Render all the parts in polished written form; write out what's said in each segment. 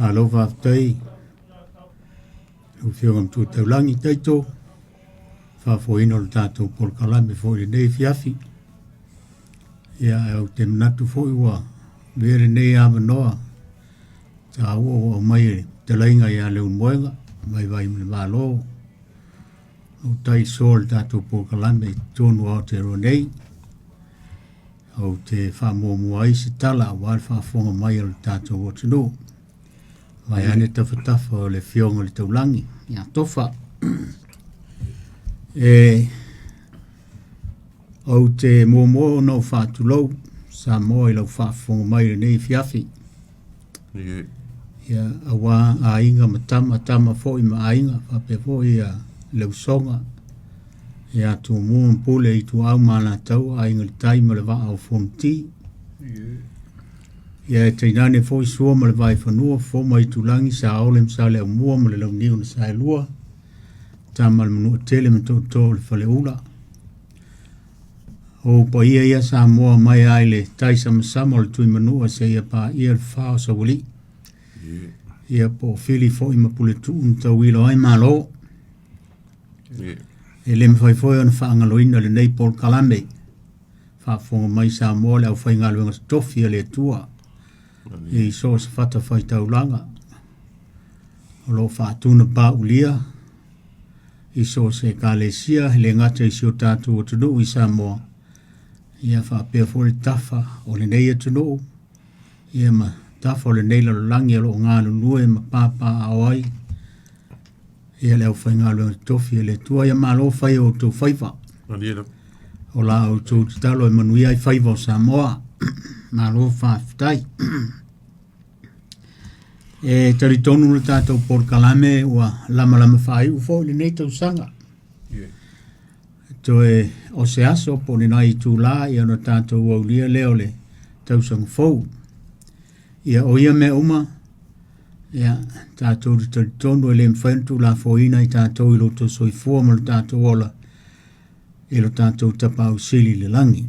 Malo faafetai lau Afioga i le Matua Taulagi Taito, faafoeina o le tatou polokalame foi i lenei afiafi. Ia, ae ou te manatu foi ua avea lenei avanoa taua ua aumai e le fetalaiga ia Leulumoega Vaivai ma le Malo, o taisoa o le tatou polokalame i totonu o Aotearoa nei. Ou te faamuamua ai se tala aua le faafofoga mai a le tatou atunuu. Vaeane tafatafa o le Afioga i le Taulagi ia Tofa. E ou te muamua ona ou faatulou Samoa i lau faafofoga mai i lenei afiafi. Ia, aua aiga ma tama, tama foi ma aiga, faapea foi ia le usoga ia Tumua ma Pule, Ituau ma Alataua, Aiga i le Tai ma le Vaa o Fonoti. Ia e tainane foi Sua ma le Vaifanua, Fofo ma Aitulagi, Saole ma Saleaaumua ma le Launiu na Saelua, Tama a le Manuatele ma Tootoo o le Faleula. O ou paia ia Samoa mai lava i le taisamasama o le Tuimanua seia paia le fa o Saualii. Ia po o Fili foi ma Puletuu na tauilo ai Malo. E le mafai foi ona faagaloina lenei polokalame. Faafofoga mai Samoa le aufaigaluega totofi a le Atua i so o se fatafaitaulaga o lo o faatunapaulia i so o se ekalesia, e le gata i si o tatou atunuu i Samoa, ia faapea foi le tafa o lenei atunuu, ia ma tafa o lenei lalolagi o lo o galulue ma papaaao ai ia le aufaigaluega totofi a le Atua. Ia malo fai o outou faiva. O la outou tatalo e manuia ai faiva o Samoa. Malo faafetai. E talitonu le tatou polokalame ua lamalama faaiu foi lenei tausaga. Toe o se aso po o ni nai itulā ia ona tatou aulia lea o le tausaga fou. Ia o ia mea uma, ia tatou te talitonu e le mafai ona tuulafoaiina i tatou i lo outou soifua ma lo tatou ola i lo tatou Tapaau Sili i le lagi.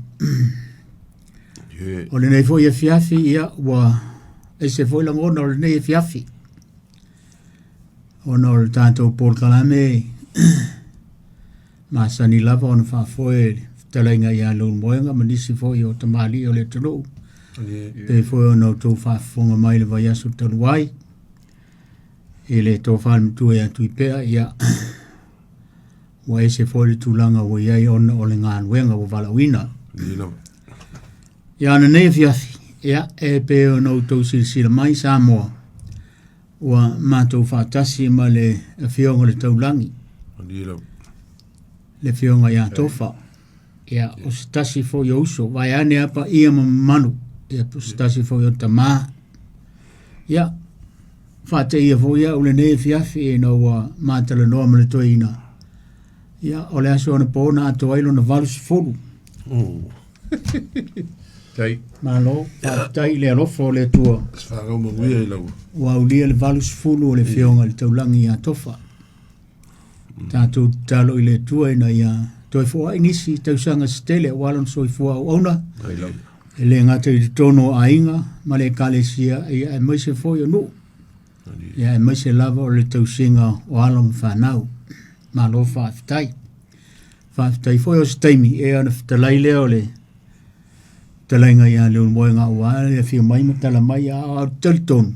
O lenei foi afiafi, ia ua ese foi lagona o lenei afiafi ona o le tatou polokalame masani lava ona faafoe e le fetalaiga ia Leulumoega ma nisi foi o tamalii o le atunuu pei foi ona outou faafofoga mai i le vaiaso talu ai i le tofa matua ia Tuipea, ia ua ese foi le tulaga ua i ai ona o le galuega ua valaauina. Ia lenei afiafi, ia e pei ona outou silasila mai Samoa, ua matou faatasi ma le Afioga i le Taulagi, le Afioga ia Tofa. Ia, o se tasi foi o uso, vaeane lava paia ma mamalu, ia o se tasi foi o tamā. Ia, faateia foi au i lenei afiafi ina ua ma talanoa ma le toeaina. Ia, o le aso anapo na atoa ai lona 80. Oh. Tai. Malo, faafetai i le alofa o le Atua. Whanau manuia i lau. Ua aulia le 80 o le Afioga i le Taulagi ia Tofa. Tatou tatalo i le Atua ina ia toe foai nisi tausaga se tele aua lona soifua auauna. Ai lau. E le gata i totonu o aiga ma le ekalesia, ia aemaise foi o nuu. Ia aemaise lava o le tausiga o alo ma fanau. Malo faafetai. Faafetai foi o se taimi e ona fetalai lea o le fetalaiga ia Leulumoega aua le afio mai ma tala mai, a o te talitonu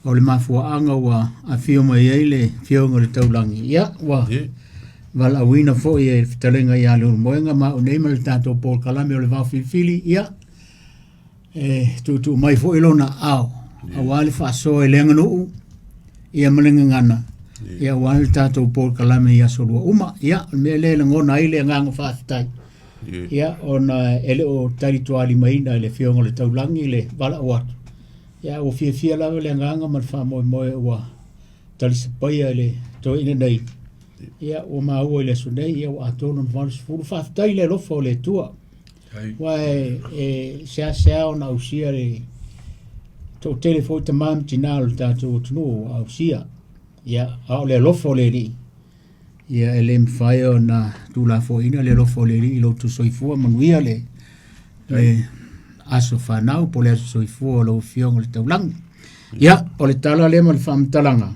o le mafuaaga ua afio mai ai le Afioga i le Taulagi, ia ua valaauina foi e le fetalaiga ia Leulumoega ma au nei ma le tatou polokalame o le Vaofilifili, ia e tuutuu mai foi lona aao aua le faasoa i le aganuu ia ma le gagana ia aua le tatou polokalame i aso lua uma. Ia, o le mea lea e lagona ai le agaga faafetai, ia ona e le o talitualimaina e le Afioga i le Taulagi le valaau atu. Ia, ua fiafia lava le agaga ma le faamoemoe ua talisapaia e le toeaina nei. Ia, ua maua i le aso nei, ia ua atoa lona 80. Faafetai i le alofa o le Atua. Aua e seasea ona ausia le toatele foi tama ma tina o le tatou atunuu ua ausia. Ia, a o le alofa o le Alii, ia e le mafai ona tuulafoaiina le alofa o le Alii i lo outou soifua manuia le aso fanau po o le aso soifua o lau Afioga i le Taulagi. Ia, o le tala lea ma le faamatalaga.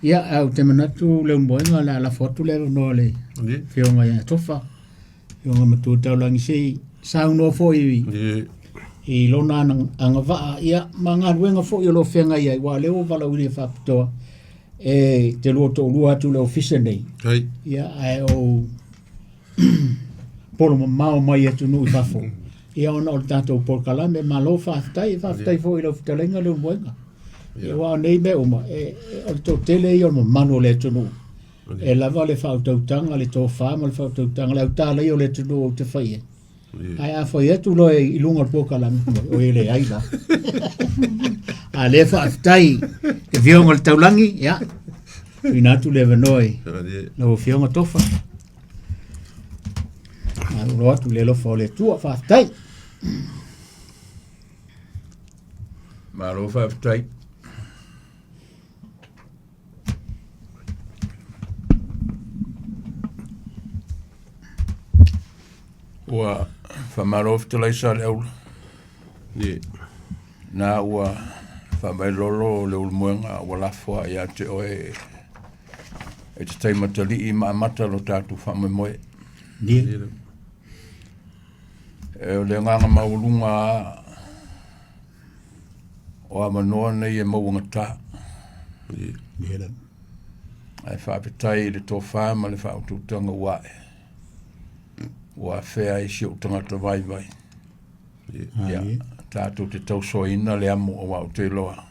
Ia, ae ou te manatu Leulumoega o le a lafo atu le avanoa i le Afioga ia Tofa, Afioga Matua Taulagi se i saunoa foi i lona agavaa, ia, ma galuega foi o lo o feagai ai, aua o lea ua valaaulia faapitoa e te lua toalua atu i le ofisa nei. Ia, ae ou polo mamao mai atunuu i fafo, ia ona o le tatou polokalame. Malo faafetai, faafetai foi i lau fetalaiga Leulumoega. Ia aua o nei mea uma, e, o le toatele ia o le mamalu o le atunuu, e lava le faautautaga, le tofa ma le faautautaga, le autalaia o le atunuu ou te fai ai. Ae a fai atu loa i luga o le polokalame, o e leai la. A lea faafetai le Afioga o le Taulagi, ia, tuuina atu le avanoa i lau Afioga Tofa. Malolo atu le alofa o le Atua, faafetai. Malo faafetai. Ua faamalo fetalai Saleaula. Na ua faavailolo le ulumoega ua lafo lava ia te oe e te taimatalii ma amata lo tatou faamoemoe. E o le agaga maualuga lava o avanoa nei e mauagata. Ae faafetai i le tofa ma le faautautaga ua ae, ua afea ai si ou tagata vaivai. Ia, tatou te tausoaina le amo aua ou te iloa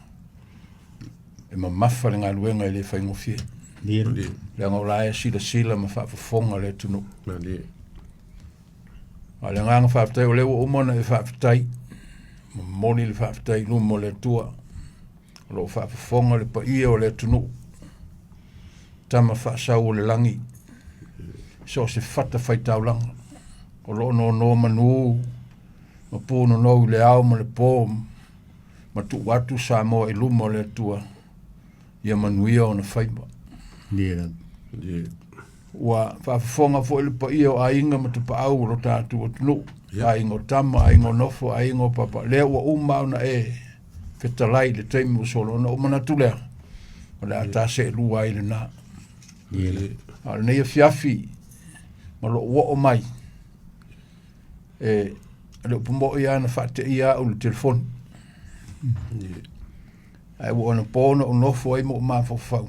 e mamafa le galuega e le faigofie. Leaga o la e silasila ma faafofoga le atunuu. A o le agaga faafetai o lea ua uma ona e faafetai, momoli le faafetai i luma o le Atua, o lo o faafofoga le paia o le atunuu, tama faasau o le lagi, so o se fata faitaulaga, o lo o nonomanu ma punonou i le ao ma le po, ma tuu atu Samoa i luma o le Atua, ia manuia ona faiva. Ua faafofoga foi le paia o aiga ma tapaau o lo tatou atunuu, aiga o tama, aiga o nofo, aiga o papa, lea ua uma ona e fetalai i le taimi ua sola, ona ou manatu lea, o le a ta seelua ai lena. A o lenei afiafi ma lou oo mai, e le upu moi lava na faateia au i le telefoni. Ae ua anapo na ou nofo ai ma ou mafaufau,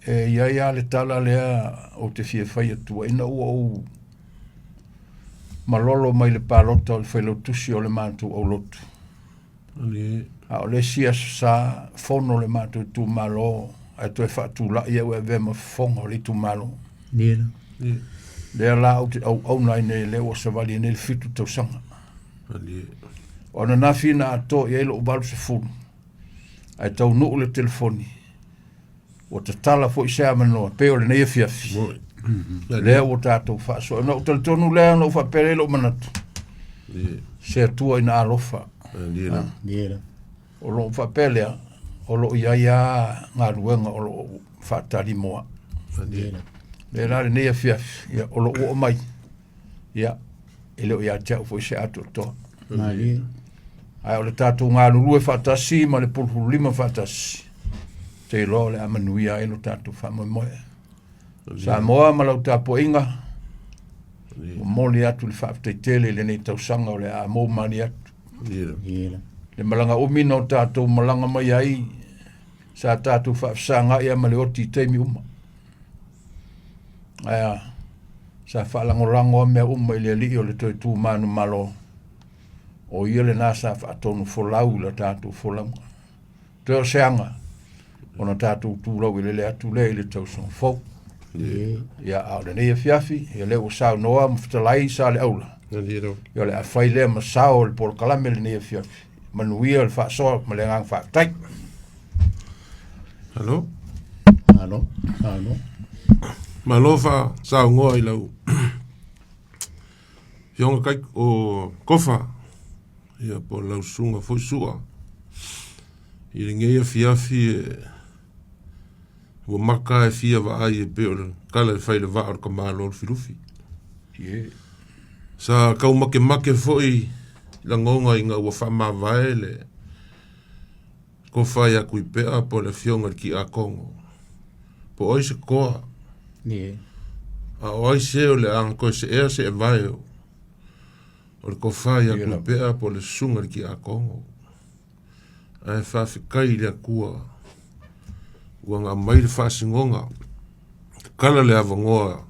e i ai lava le tala lea ou te fia fai atu ai, ina ua ou malolo mai le palota o le failautusi o le matou aulotu. A o le isi aso sa fono le matou itumalo ae toe faatulai au e avea ma fofoga o le itumalo. Lea la ou te auauna ai nei, lea ua savali ai nei le 7 tausaga. O ananafi na atoa i ai lou 80, ae taunuu le telefoni, ua tatala foi se avanoa, pei o lenei afiafi. Lea ua tatou faasoa. Na ou talitonu lea, na ou faapea lea i lou manatu, se Atua ina alofa. O lou faapea lea, o lo o i ai lava galuega o lo o faatali mo au. Lea la lenei afiafi, ia, o lou oo mai, ia, e le o ia te au foi se atoatoa. Malie. Ae o le tatou galulue faatasi ma le pulupululima faatasi, te iloa o le a manuia ai lo tatou faamoemoe. Samoa ma lau tapuaiga, momoli atu le faafetai tele i lenei tausaga o le a mou mali atu. Le malaga umi na o tatou malaga mai ai, sa tatou faafesagai lava ma le oti i taimi uma. Ae a? Sa faalagolago lava mea uma i le Alii o le toe tu manumalo, o ia lena sa faatonu folau i la tatou folauga. Toe o se aga ona tatou tu lauelele atu lea i le tausaga fou. Ia, a o lenei afiafi, ia lea ua saunoa ma fetalai Saleaula, ia o le a fai lea ma sao o le polokalame lenei afiafi. Manuia le faasoa ma le agaga faafetai. Alo. Alo, alo. Malo fa saunoa i lau Fioga kai o Kofa ia po lau susuga foi Sua i lenei afiafi e ua maka e fia vaai e pei o le tala e fai le vaa o le tamaloa Lufilufi. Yeah. Sa tau makemake foi lagona ina ua faamavae le. Kofa ia Kuipea po o le afioga i le Kiakogo. Po o ai se koa. A o ai se o le a toe seea seevae o le Kofa ia Kuipea po o le susuga i le Kiakogo. Ae faafetai i le Atua ua na aumai le faasinoga, tatala le avanoa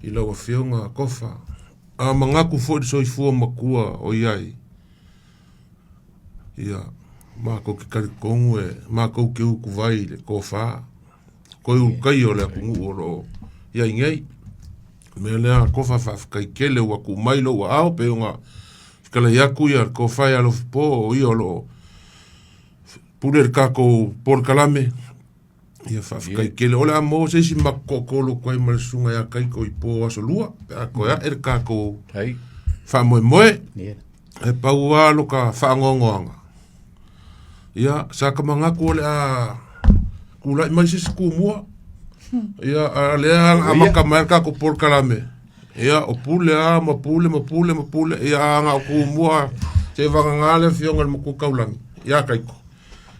i lau Afioga Kofa. A manatu foi le soifua matua o i ai, ia, matou te talitonu e matou te utuvai i le tofa, toe ulutaia o le atunuu o lo o i ai nei. O le mea lea, Kofa, faafetai tele ua tuu mai lou aao pei ona fetalai atu ia le tofa ia Alofipo o ia o lo o pule le tatou polokalame. Ia faafetai tele. O le a maua se isi matou toatolu atu ai ma le susuga ia Kaiko i po aso lua pe a toe ae le tatou faamoemoe. E pau lava lo ka faanoanoaga. Ia, sa ka manatu o le a tulai mai se isi tumua. Ia, a lea amata mai le tatou polokalame. Ia, o pule lava ma pule ma pule ma pule. Ia, a na o tumua se vagana le afioga i le Matua Taulagi ia Kaiko.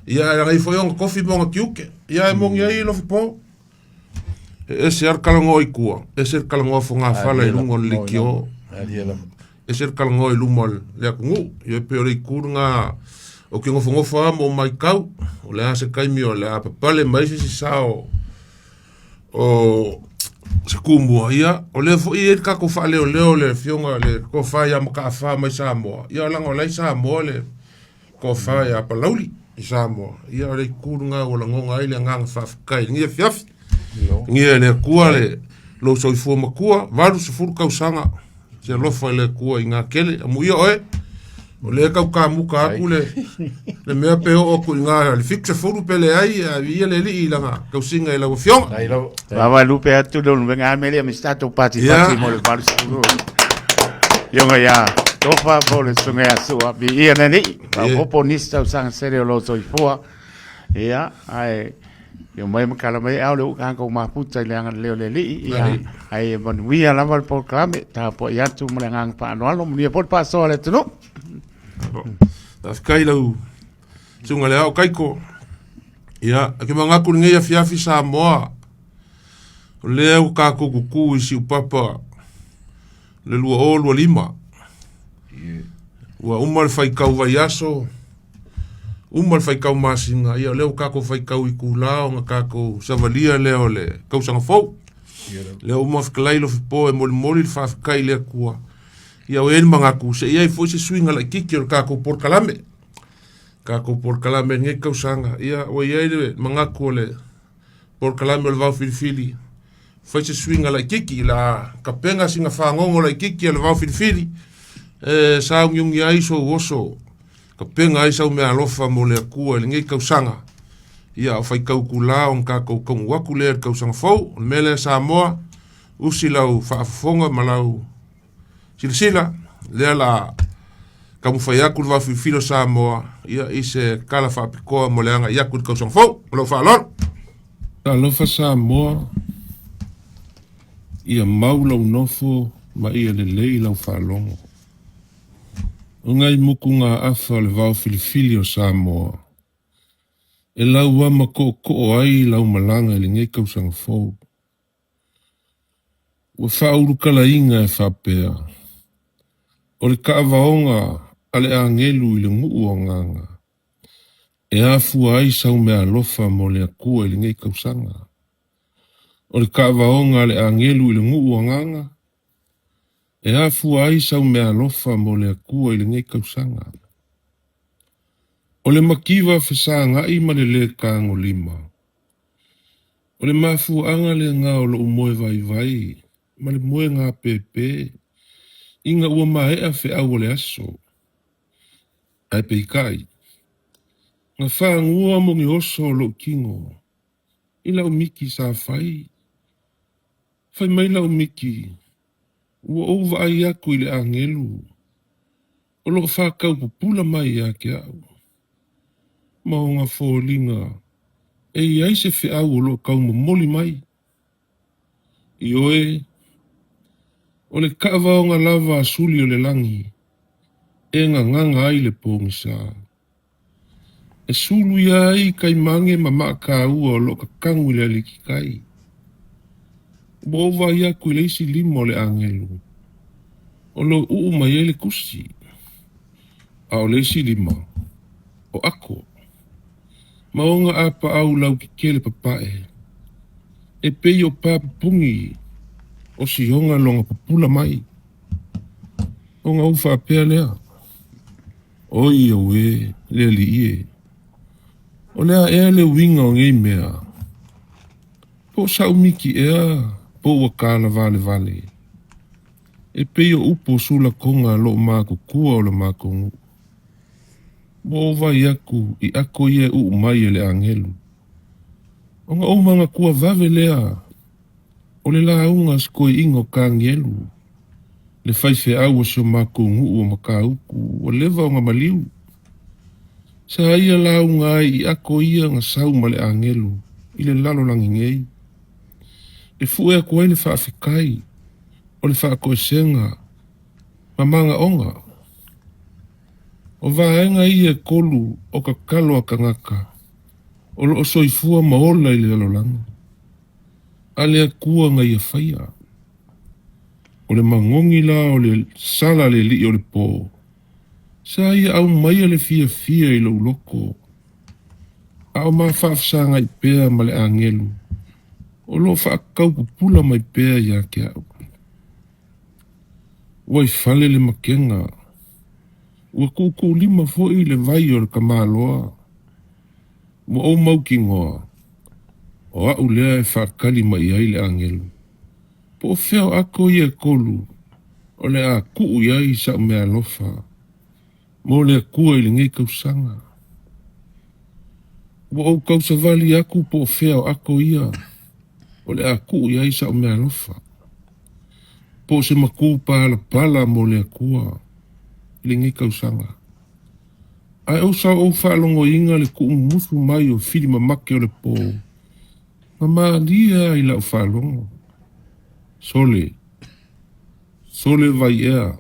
Ia, e laga foi ona tofi ma ona tiute. Ia, e moni ai Lofipo. E ese lava le talanoa i tua, ese le talanoa fogafala i luga o le leitio, ese le talanoa i luma o le atunuu. Ia, e pei o le itu lena ou te nofonofo lava ma ou matau, o le a se taimi o le a papale mai se isi sao o se tumua. Ia, o lea foi e i ai le tatou faaleoleo o le afioga i le Tofa ia Mataafa mai Samoa. Ia, leaga o la e i Samoa le Tofa ia Palauli i Samoa. Ia o le itu lena ua lagona ai le agaga faafetai i lenei afiafi. Ia le Atua le lou soifua matua, 80 tausaga, se alofa i le Atua i gatele. Amuia oe, o lea e tau kamuta atu le, le mea pe oo atu i gā le 70 pe leai, a ia le alii i lana tausiga i lau afioga. Lava lupe atu le uluvenga a mele a misitato pati pati mo le 80. Ionga ia tofa po le susuga ia Sua bi ia le alii. Faaopoopo nisi tausaga sele o lo soifua. Ia, ae ia mai ma kala mai ao le uka kou mafuta i le agalelei o le Alii. Ia, ae ia manuia lava le polokalame, tapuai atu ma le agaga faaaloalo, manuia foi le faasoa a le atunuu. Faafetai lau susuga i le Ao Kaiko. Ia, ke manatu lenei afiafi Samoa, o lea ua tatou tutu i Siupapa le 2025. Ua uma le faitau vaiaso, uma le faitau masina, ia o lea ua tatou faitau itula ona tatou savalia lea o le tausaga fou. Lea ua uma fetalai Lofipo e molimoli le faafetai i le Atua. Ia ua i ai le manatu, se i ai foi se suiga laitiiti o le tatou polokalame. Tatou polokalame i lenei tausaga, ia ua i ai le manatu o le polokalame o le vaofilifili, fai se suiga laitiiti, o le a tapena sina fagogo laitiiti a le vaofilifili e sauniuni ai sou oso, tapena ai sau meaalofa mo le Atua i lenei tausaga. Ia, o faitau itula ona tatou taunuu atu lea i le tausaga fou. O le mea lea Samoa, usi lau faafofoga ma lau silasila, lea o le a taumafai atu le vaofilifili o Samoa ia, i se tala faapitoa mo le agai atu i le tausaga fou. Ma lou faaaloalo. Talofa Samoa, ia mau lau nofo ma ia lelei lau faalogo. O ngai mokugaafa o le vaofilifili o Samoa, e lauama tootoo ai lau malaga i lenei tausaga fou. Ua faaulukalaina e faapea, O le taavaoga a le agelu i le nuu o Agaga, e afua ai sau meaalofa mo le Atua i lenei tausaga. O le taavaoga a le agelu i le nuu o Agaga, e afua ai sau meaalofa mo le Atua i lenei tausaga. O le mativa fesagai ma le lē tagolima, O le mafuaaga lena o lou moe vaivai ma le moe gapepe ina ua maea feau o le aso. Ae peitai, na fagua mogioso lou tino i lau miti sa fai. Fai mai lau miti, ua ou vaai atu i le agelu o lo o faatau pupula mai ia te au, ma ona foliga e i ai se feau o lo o tau momoli mai. Ioe, o le taavaoga lava a suli o le lagi e gagaga ai le pogisa. E sulu ia ai kaimage ma maakāua o loo kakagu i le alikikai. Ua ou vaai aku i le isi lima o le agelu o loo uu mai ai le kusi, a o le isi lima o ako ma ona apaau laukekele papae e pei o papupugi o sioga loga pupula mai. Ona ou faapea lea, Oi auē le Alii e, o le a ea le uiga o nei mea? Po o saʻu miti ea po ua kalavalevale, e pei o upu o sulakoga a loo matutua o le matou nuu. Ua ou vaai aku i ako ia e uu mai e le agelu, ona ou manatua vave lea o le lauga a si toeaina o Tanielu, le faifeau o si o matou nuu o Matautu ua leva ona maliu. Sa ia lauga ai i ako ia na sau ma le agelu i le lalolagi nei, e fue atu ai le faafetai o le faatoesega ma manaoga. O vaega ia e tolu o tatalo a tagata o loo soifua ma ola i le lalolagi, a le Atua na ia faia. O le magogi la o le sala a le alii o le po, sa ia aumaia le fiafia i lou loto, a o ma faafesagai pea ma le agelu o loo faataupupula mai pea ia te au. Ua i fale le makega, ua tuutuulima foi le vai o le tamaloa, ua ou mautinoa, o au lea e faatali mai ai le agelu. Po o fea o ako ia e tolu o le a tuu i ai saʻu meaalofa mo le Atua i lenei tausaga. Ua ou tausavali atu po o fea o ako ia o le a tuu i ai saʻu meaalofa, po o se matū palapala mo le Atua i lenei tausaga. Ae ou sa ou faalogoina le tuumumusu mai o fili mamake o le po ma malie lava i lau faalogo. Sole, sole Vaiea,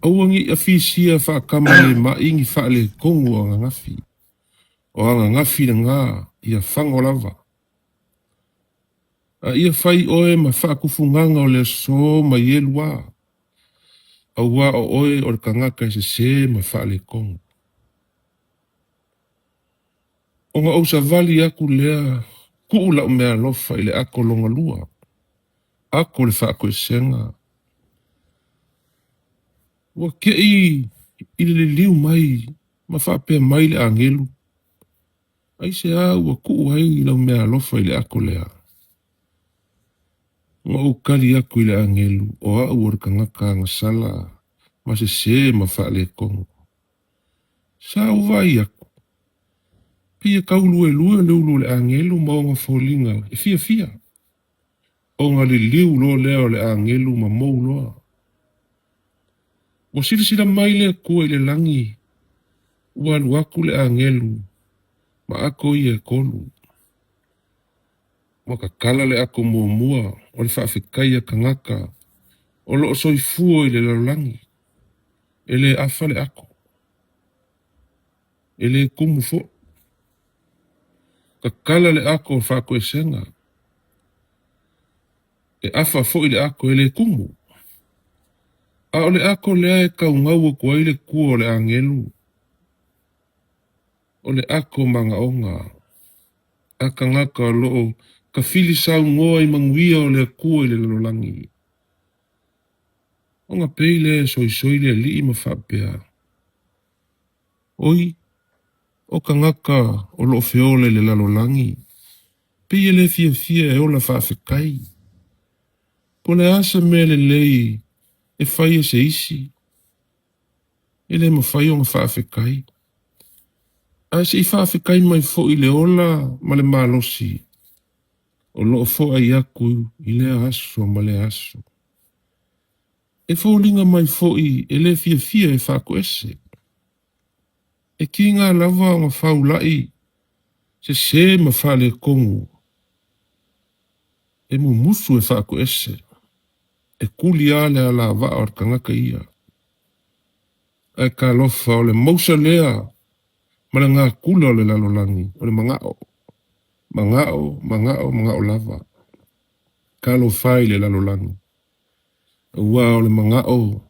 aua ne i afisia faatama le mai ni faaletonu o ananafi. O ananafi lena ia fago lava. A ia fai oe ma faatufugaga o le aso ma Ielua, auā o oe o le tagata e sesē ma faaletonu. Ona ou savali aku lea tuu lau meaalofa i le ako lona lua, ako le faatoesega. Ua tei i le liliu mai ma faapea mai le agelu, Aisea ua tuu ai lau meaalofa i le ako lea? Na ou tali aku i le agelu, o au o le tagata agasala ma sesē ma faaletonu. Sa ou vaai aku, pei e tauluelue le ulu o le agelu ma ona foliga e fiafia, ona liliu loa lea o le agelu ma mou loa. Ua silasila mai le Atua i le lagi, ua alu atu le agelu ma ako ia e tolu. Ua tatala le ako muamua o le faafetai a tagata o loo soifua i le lalolagi, e le afa le ako, e le kumu foi. Tatala le ako o faatoesega, e afa foi le ako e le kumu. A o le ako lea e taugau atu ai le tua o le agelu, o le ako magaoga a tagata o loo tafili saunoa i manuia o le Atua i le lalolagi. Ona pei lea e soisoi le alii ma faapea, Oi, o tagata o loo feola i le lalolagi, pei e le fiafia e ola faafetai. Po o le a se mea lelei e fai e se isi, e le mafai ona faafetai. Ae se i faafetai mai foi i le ola ma le malosi o loo foai atu i lea aso ma lea aso. E foliga mai foi e le fiafia e faatoese. E kiga lava ona faulai sesē ma faaletonu, e mumusu e faatoese, e tuli lava le alavaa o le tagata ia. Ae talofa o le mausa lea ma le gakula o le lalolagi, o le magao. Magao, magao, magao lava. Talofa e i le lalolagi, auā o le magao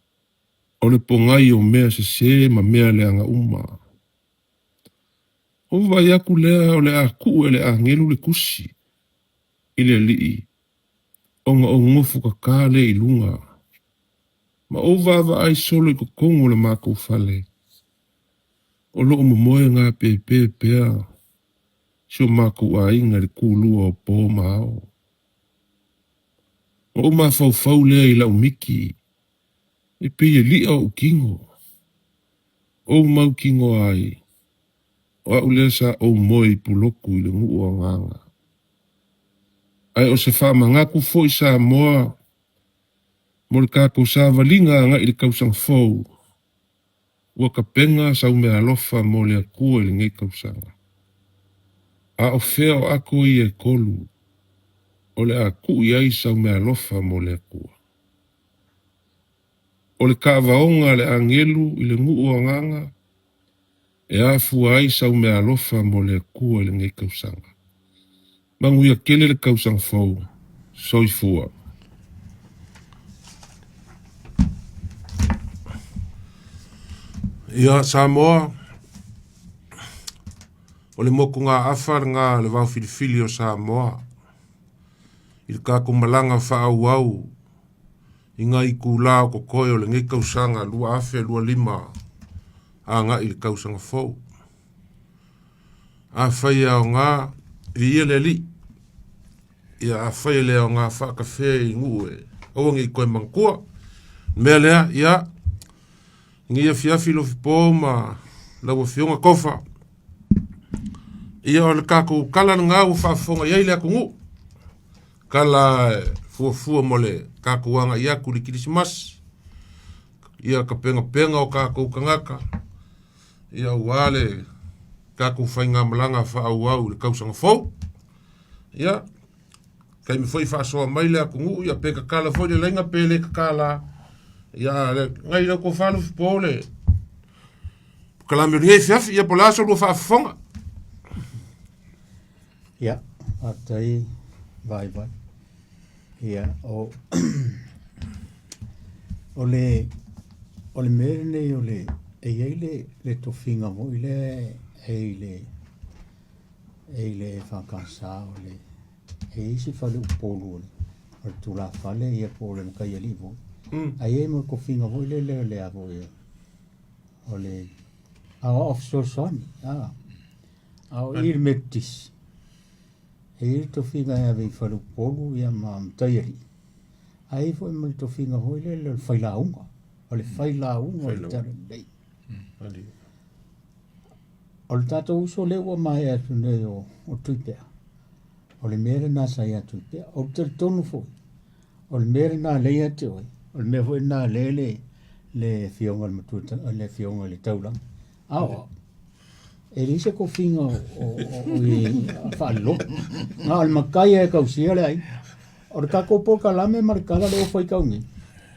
o le pogai o mea sesē ma mea leaga uma. Ou vaai atu lea o le a tuu e le agelu le tusi i le alii ona ou nofo kaká lea i luga ma ou vaavaai solo i totonu o le matou fale o lo o momoe gapepe pea si o matou aiga i le tulua o po ma ao. Ona ou mafaufau lea i lau miti e pei e li'a o'u tino. Ou mautinoa ai, o a'u lea sa ou moe i Pulotu i le nuu o Agaga. Ae o se faamanatu foi Samoa mo le tatou savaliga agai i le tausaga fou, ua tapena sau meaalofa mo le Atua i lenei tausaga. A o fea o ato ia e tolu o le a tuu i ai sau meaalofa mo le Atua? O le taavaoga a le agelu i le nuu o Agaga e afua ai sau meaalofa mo le Atua i lenei tausaga. Manuia tele le tausaga fou. Soifua. Ia, Samoa, o le motugaafa lena a le vaofilifili o Samoa i le tatou malaga faaauau i nai itulā o totoe o lenei tausaga 2025 agai i le tausaga fou. Afai e aoga, viia le Alii. Ia afai e le aoga faakafē i nuu e aua ne i toe manatua. O le mea lea, ia, lenei afiafi Lofipo ma lau Afioga Tofa, ia o le tatou tala lena ua faafofoga i ai le atunuu. Tala e fuafua mo le tatou agai atu i le Kerisimasi, ia ka penapena o tatou tagata, ia aua le tatou faigamalaga faaauau i le tausaga fou. Ia, taimi foi faasoa mai le atunuu, ia pe tatala foi le laina pe le tatala. Ia, le, ngai lau tofa Lufipo le polokalame o lenei afiafi, ia po o le a so lua faafofoga. Ia, faafetai vaivai. Ia, o, o le, o le mea lenei o le, e i ai le, le tofiga foi lea e i le, e i le EFKS o le, e i ai se fale Upolu o le, o le tulafale ia po o le mataialii foi. Ae i ai ma le tofiga foi lele o le a foi o le aoao fesoasoani. A, a o i le Metotisi, e i ai le tofiga e ave i Faleupolu ia ma Mataialii, ae i ai foi ma le tofiga foi lele o le failauga, o le failauga o le Talalelei. O le tatou uso lea ua maea atu nei o, o Tuipea, o le mea lena sa ia Tuipea. Ou te talitonu foi, o le mea lena lea ia te oe, o le mea foi lena lea le, le afioga i le matua, le afioga i le taulaga. A o au, e leai se tofiga o, o, o, o i faalelotu. Na o le matai e tausia le aiga. O le tatou polokalame ma le tala lea ua fai tau nei,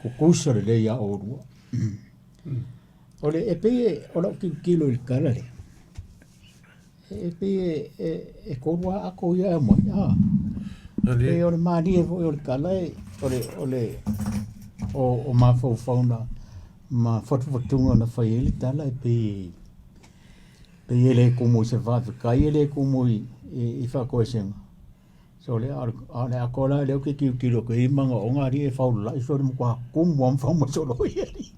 tutusa lelei ia oulua. O le, e pei e, o lau tilotilo i le tala lea, e pei e, e, e tolu lava ato ia e aumai, a. Pei o le malie foi o le tala e, o le, o le, o, o mafaufau na, ma fatufatuga na fai ai le tala e pei pei e le tumu i se faafetai e le tumu i, i, i faatoesega. So le a o le ato la lea ou te tilotilo atu i ai manaoga alii e faulala'i so le matua tumu lava ma fau mai solo i alii.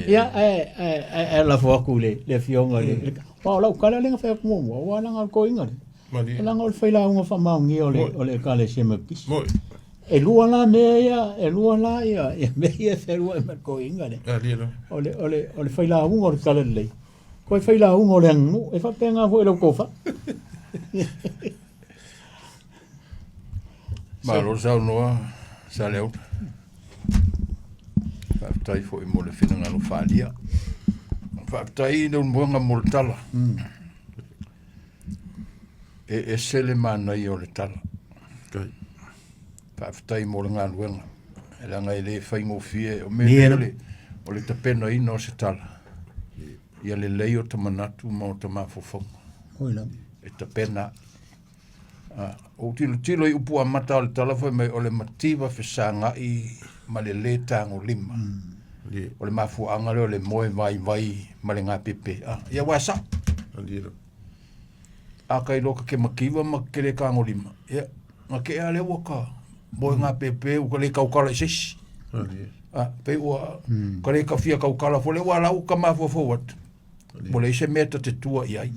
Ia ae ae ae ae lafo atu i le le afioga i le aua o lau tala lea na fai atu muamua aua leaga o le toeaina lea. Leaga o le failauga faamaonia o le o le Ekalesia Metotisi. E lua la mea ia, e lua la ia, ia mea ia e fealuai ma le toeaina lea. O le, o le, o le failauga o le talalelei, toe failauga o le aganuu, e faapena foi i lau tofa. Malo saunoa Saleaula. Faafetai foi mo le finagalo faaalia. Faafetai Leulumoega mo le tala. E ese le manaia o le tala. Faafetai mo le galuega. E leaga e le faigofie, o mea nei o le, o le tapenaina o se tala. Ia lelei o ta manatu ma o ta mafaufauga. Oi lava. E tapena ai. Ou tilotilo i upu amata o le tala fai mai o le mativa fesagai ma le lē tagolima. O le mafuaaga lea o le moe vaivai ma le gapepe. Ia aua e sao. A ka iloa ka ke mativa ma ke lē tagolima, ia na ke ea lea ua ka moe gapepe ua ka lē tautala i se isi. Pei ua ka lē ka fia tautala foi lea ua la ua ka mafaufau atu. Ua leai se mea ta te tua i ai.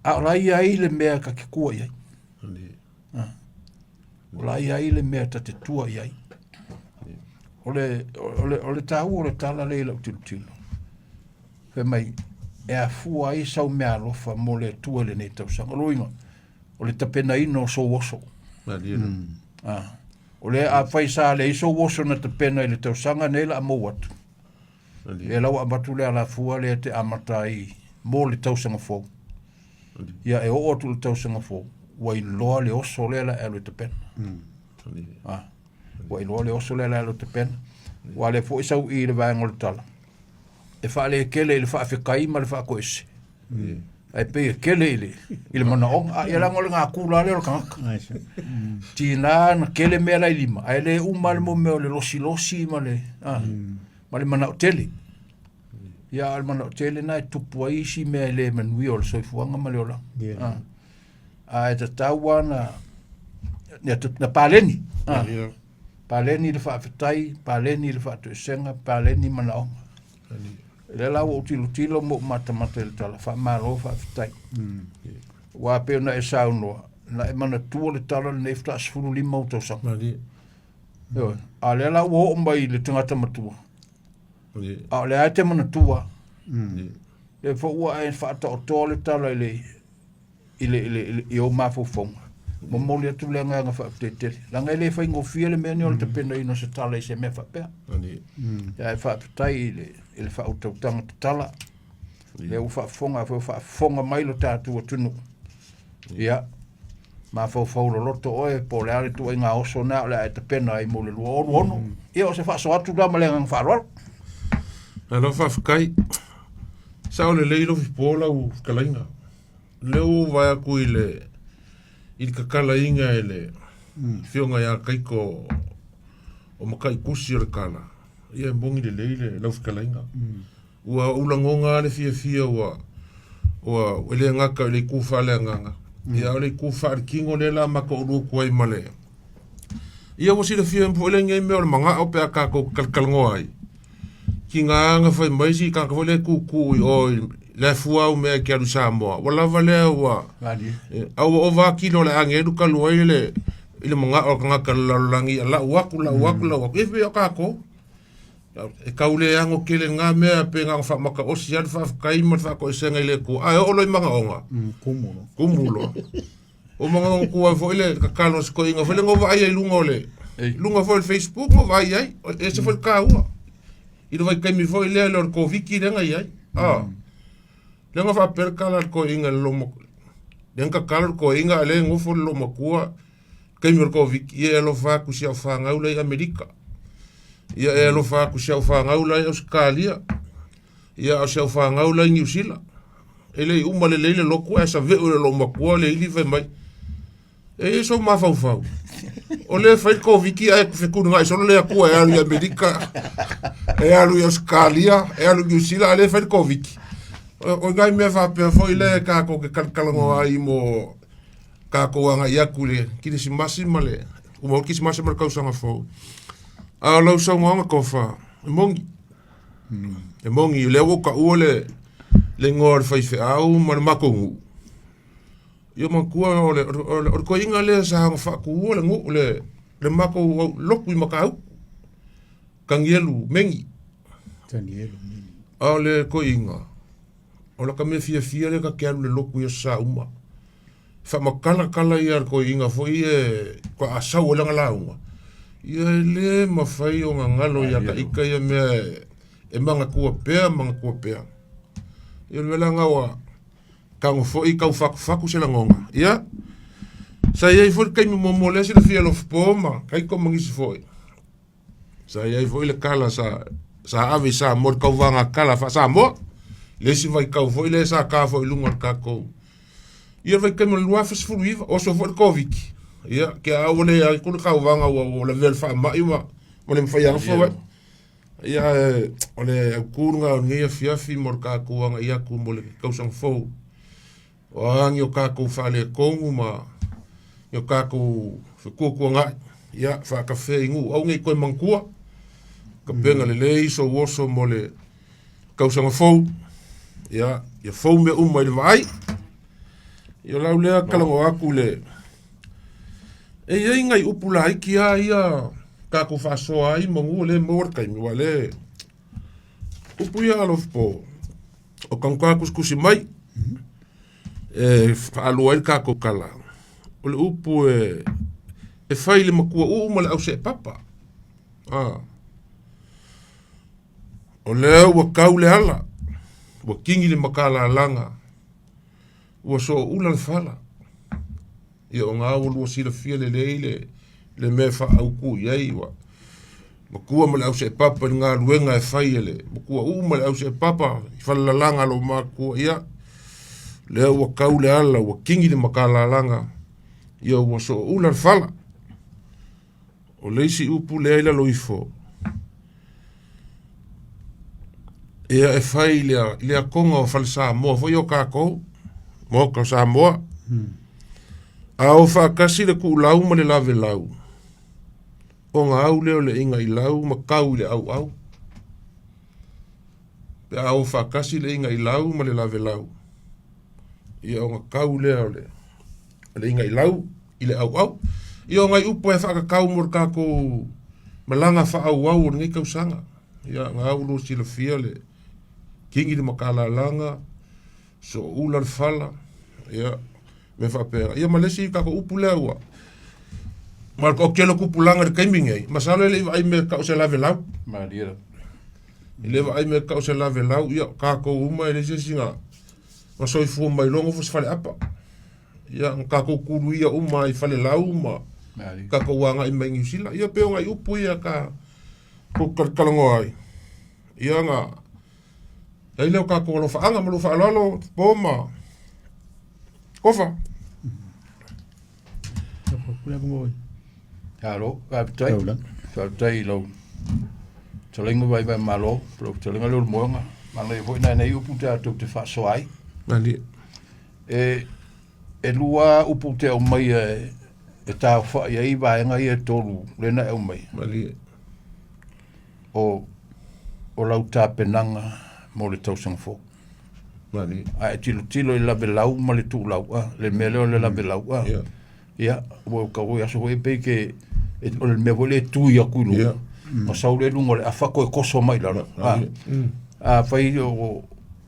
A o la i ai le mea ta te tua i ai. O la i ai le mea ta te tua i ai. O le, o le, o le tāua o le tala lea i lau tilotilo. Fai mai, e afua ai sau meaalofa mo le Atua i lenei tausaga. O lona uiga, o le tapenaina o sou oso. O lea afai sa leai sou oso na tapena i le tausaga nei la a mou atu. Lea la ua avatu le alafua lea e te amata ai mo le tausaga fou. Ia e oo atu i le tausaga fou, ua iloa le oso lea la e alu e tapena. Ah, ua iloa le oso lea la e alu e tapena. Ua lea foi sau i le vaega o le tala. E faalekele i le faafetai ma le faatoese. Ae pei e kele i le, i le manaoga. A ia leaga o le gakula lea o le tagata. Tiga na kele mea la i lima, ae le uma le mo mea o le losilosi ma le, ma le manao tele. Ia a o le manao tele na e tupu ai isi mea e le manuia o le soifuaga ma le olaga. Yeah. Ae tatau lava na, na paleni. Paleni le faafetai, paleni le faatoesega, paleni manaoga. Lea la ua ou tilotilo ma ou matamata i le tala, faamalo faafetai. Aua pei ona e saunoa, na e manatua le tala lenei faatoa 15 ou tausaga. Malie. Ioe. A lea la ua oo mai i le tagata matua, Malie. a o lea lava e te manatua. Malie. Lea foi ua e faataotoa le tala i le i le, i le, i le, i ou mafaufauga. Momoli atu le agaga faafetai tele. Leaga e le faigofie le mea nei o le tapenaina o se tala i se mea faapea. Ae faafetai i le, i le faautautaga tatala. Lea ua faafofoga foi, faafofoga mai lo tatou atunuu. Ia, mafaufau loloto oe po o le a le ituaiga oso na o le a e tapena ai mo le 2026. Ia, o se faasoa atu la ma le agaga faaaloalo. Malo faafetai. Sao lelei lou fipo lau fetalaiga. Lea ua ou vaai atu i le i le tatalaina e le afioga ia Kaiko o Mataitusi o le tala, ia e moni lelei le lau fetalaiga. Ua ou lagona lava le fiafia ua ua e le gata i le itu faaleagaga, ia a o le itu faaletino lea la matou alu atu ai ma le Ia ua silafia foi lenei mea o le manao pe a tatou talatalanoa ai. Tiga na fai mai si tagata foi lea e tutu i o i le afua au mea e te alu i Samoa. Ua lava lea ua a ua ova kilo o le agelu talu ai le i le manao o le tagata o le lalolagi ia lau atu, lau atu, lau atu. Ia pei o tatou. E tau le ano tele na mea pe na ona faamataosi lava le faafetai ma le faatoesega i le Atua. Ae oo loa i manaoga, Kumu loa. Kumu loa. O manaoga tua ai foi le tatalo a si toeaina foi lea na ou vaai ai i luga o le luga foi o le Facebook na ou vaai ai, e ese foi le taua. I le vaitaimi foi lea o le Koviti lea na i ai. Lea na faapea le tala a le toeaina i le loomatua. Lea na tatalo le toeaina a o lea e nofo le loomatua taimi o le Koviti, ia e alofa atu i si au fanau la i Amerika. Ia e alofa atu i si au fanau la i Ausetalia. Ia a o si au fanau la i Niu Sila. E le i uma lelei le lotu ae saveu e le loomatua le ili fai mai, E i ai sou mafaufau, o lea e fai le Koviti ae fetulinai solo le Atua e alu i Amerika, e alu i Ausetalia, e alu i Niu Sila, a o lea e fai le Koviti. O nai mea faapea foi lea e tatou te talatalanoa ai mo tatou agai atu i le Kerisimasi ma le uma o le Kerisimasi ma le tausaga fou. A o lau saunoaga Tofa, e moni. E moni, o lea ua ou taua le le igoa o le faifeau ma le matou nuu. Ia manatua o le, o le, o le toeaina lea sa ona faatuua le nuu, le, le matou lotu i Matautu, Tanielu Meni. Tanielu Meni. A o le toeaina, o lata mea fiafia lea ta te alu i le lotu i aso Sa uma. Faamatalatala ia le toeaina foi e faatoa sau ai lana lauga, ia e le mafai ona galo ia ita ia mea e manatua pea, manatua pea. Ia o le mea la lena ua tago foi tau fatufatu se lagona. Ia, sa i ai foi le taimi muamua lea silafia e Lofipo ma Kaiko ma nisi foi. Sa i ai foi le tala sa Sa ave i Samoa i le tauvaga kala faa-Samoa. Le isi vaitau foi lea sa ta foi i luga o le tatou ia vaitaimi o le 2019, oso foi le Koviti. Ia, ke a ua le ai le tauvaga ua ua lavea i le faamai ma ma le mafai lava ona fau ai. Ia ae o le autu lena o lenei afiafi mo le tatou agai atu mo le tausaga fou. O a ni o tatou faaletonu ma ni o tatou fetuatuanai, ia faatafea i nuu, aua ne i toe manatua, tapena lelei sou oso mo le tausaga fou, ia, ia fou mea uma i le vaai. Ia o lau lea talanoa atu i le... E i ai nai upu laiti lava ia tatou faasoa ai manu o lea e maua le taimi, aua o lea e... Upu ia alofa o tagata tusitusi mai e faalua ai le tatou tala, o le upu e, e fai i le matua uu ma le auseepapa. A. O lea ua tau le ala, ua tini le matalalaga, ua sooula le fala. Ia o na ua lua silafia lelei le, le mea e faaautu i ai ua matua ma le auseepapa i le galuega e fai e le matua uu ma le auseepapa i falelalaga a lou matua ia lea ua tau le ala ua tini le matalalaga ia ua sooula le fala. O le isi upu lea i lalo ifo ia e fai i le, i le atoga o Fale Samoa foi o tatou, Maota o Samoa. A o faatasi le tuulau ma le lavelau, ona au lea o le igailau ma tau i le auau. Pe a o faatasi le igailau ma le lavelau, ia ona tau lea o le, o le igailau i le auau. Ia o nai upu e faatatau mo le tatou malaga faaauau o lenei tausaga. Ia na ua lua silafia le kini le matalalaga, sooula le fala, ia mea faapena. Ia ma le isi tatou upu lea ua ma o tele o tupulaga i le taimi nei, masalo e le i vaai mea tau se lavelau. Malie lava. E le vaai mea tau se lavelau, ia tatou uma e leai se isi na na soifua mai loa nofo i se faleapa. Ia, na tatou kuluia uma i falelau ma tatou agai mai Niu Sila. Ia pei o nai upu ia ka tou talatalanoa ai. Ia na ai lea o tatou alofaaga ma lou faaaloalo po ma Kofa. Alo, faafetai. Faafetai i lau fetalaiga Vaivai Malo, lau fetalaiga Leulumoega. Manaia foi nai nei upu tatou te faasoa ai. Malie. E, e lua upu te aumaia e, e taofai ai vaega ia e tolu lea na e aumaia. Malie. O, o lau tapenaga mo le tausaga fou. Malie. A e tilotilo i lavelau ma le tuulau a, le mea lea o le lavelau a. Yeah. Ia, ua tau aso foi pei ke e, o le mea foi lea e tui atu i luga. Yeah. Ma sau lea i luga o le afa toe koso mai lalo. A, a fai o,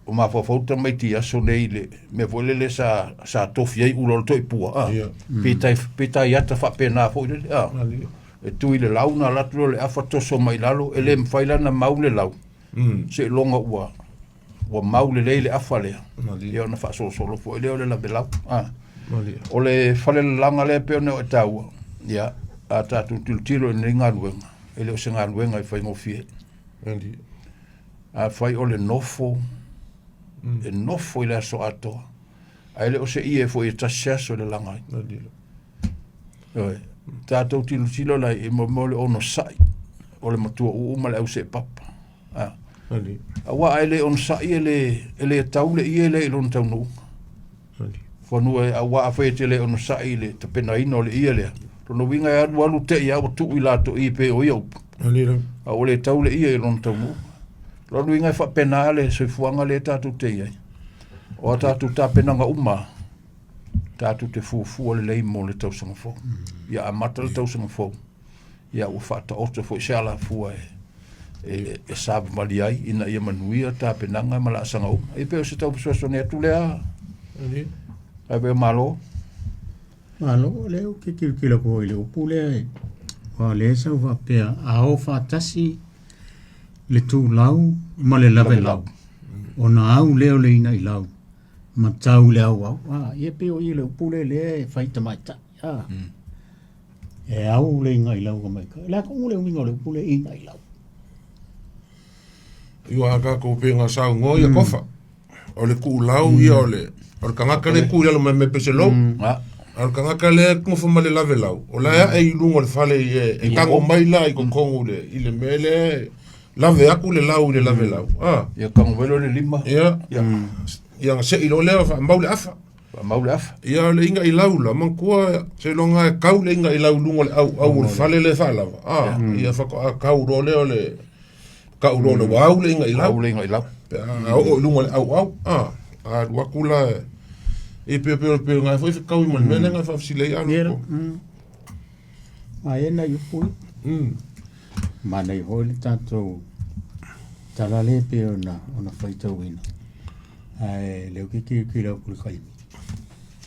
o mafaufau tamaiti i aso nei i le mea foi lele sa, sa tofi ai ula o le toipua. A, Yeah. pe tai, pe tai ata faapena foi lele. A, Malie. e tui le lau na alu atu lea o le afa toso mai lalo, e le mafai la ona mau le lau. Seiloga ua ua mau lelei le afa lea. Malie. Ia ona faasolosolo foi lea o le lavelau. A. Malie. O le falelalaga lea pei ona e taua, ia, a tatou tilotilo i lenei galuega, e le o se galuega e faigofie. Malie. Afai o le nofo, e nofo i le aso atoa, ae le o se ie foi e tasi se aso e lalaga ai. Malie. Ioe. Tatou tilotilo la i mo mo le onosai o le matua uu ma le auseepapa. A. Malie. Aua a e le onosai e le, e le tau le ie lea i lona taunuuga. Malie. Fanua e aua afai e te le onosai i le tapenaina o le ie lea. Lona uiga e alu alu te i a ua tuu i latou i pei o ia upu. Malie lava. A ua le tau le ie i lona taunuuga. Lona uiga e faapena le soifuaga lea tatou te i ai. O a tatou tapenaga uma, tatou te fuafua lelei mo le tausaga fou. Ia amata le tausaga fou, ia ua faataoto foi se alafua e, e, e savavali ai ina ia manuia tapenaga ma laasaga uma. E pei o se tau fesoasoani atu lea, Ae pei o Malo. Malo, o lea ou te tilotilo atu foi i le upu lea, e, aua o lea e sau faapea, a o faatasi le tuulau ma le lavelau, ona au lea o le inailau ma tau i le auau. A, ia pei o i le upu lea lea e fai tamaitai. A, e au le inailau tamaitai. O le a tonu le uiga o le upu lea inailau? Ua a tatou pe na saunoa ia Kofa. O le kuulau ia o le o le tagata le ku i lalo mai me pese lou. A. A o le tagata lea e nofo ma le lavelau, o la e ae i luga o le fale e, e tago mai la i totonu i le, i le mea lea e lave atu le lau i le lavelau. Ah. Ia tago mai loa le lima. Ia. Ia ona sei loa lea faamau le afa. Faamau le afa. Ia o le inga i lau la, manatua seiloga e kau le inga i lau i luga o le auau o le fale lea e faalava. Ah, ia faatoa kau loa lea o le tau loa o le ua au le inga i lau. Au le inga i lau. Pe a oo i luga o le auau, ah, a alu atu la e pe pe pe ngai foi fekaui ma le mea lea ngai faafesili ai alu Ia, ko. A e nai upu ia. Manaia foi le tatou tala lea pei ona ona faitauina. Ae lea ou te tilotilo atu i le taimi.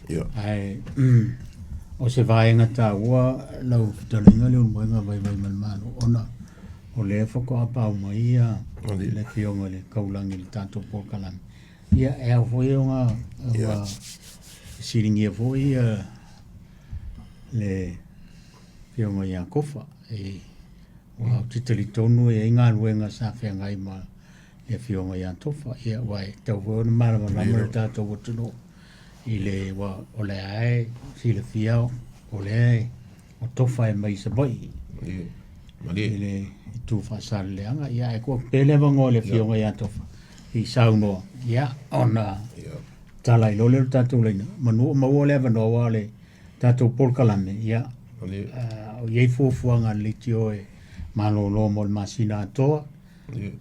Ia. Ae o se vaega taua lau fetalaiga Leulumoega Vaivai ma le Malo ona o lea faatoa pau mai ia le afioga i le Taulagi i le tatou polokalame. Ia e ao foi ona ona fesiligia foi ia le afioga ia Kofa e aua ou te talitonu e i ai galuega sa feagai ma le afioga ia Tofa. Ia aua e tatau foi ona malamalama le tatou atunuu i le ua o lea e silafia o lea e o Tofa e mai Savaii i le itu Faasaleleaga. Ia ae tuu atu pea le avanoa i le afioga ia Tofa i saunoa, ia ona tala ai loa lea o le tatou laina manu o maua le avanoa aua o le tatou polokalame, ia o i ai fuafuaga a le leitio e malolo mo le masina atoa,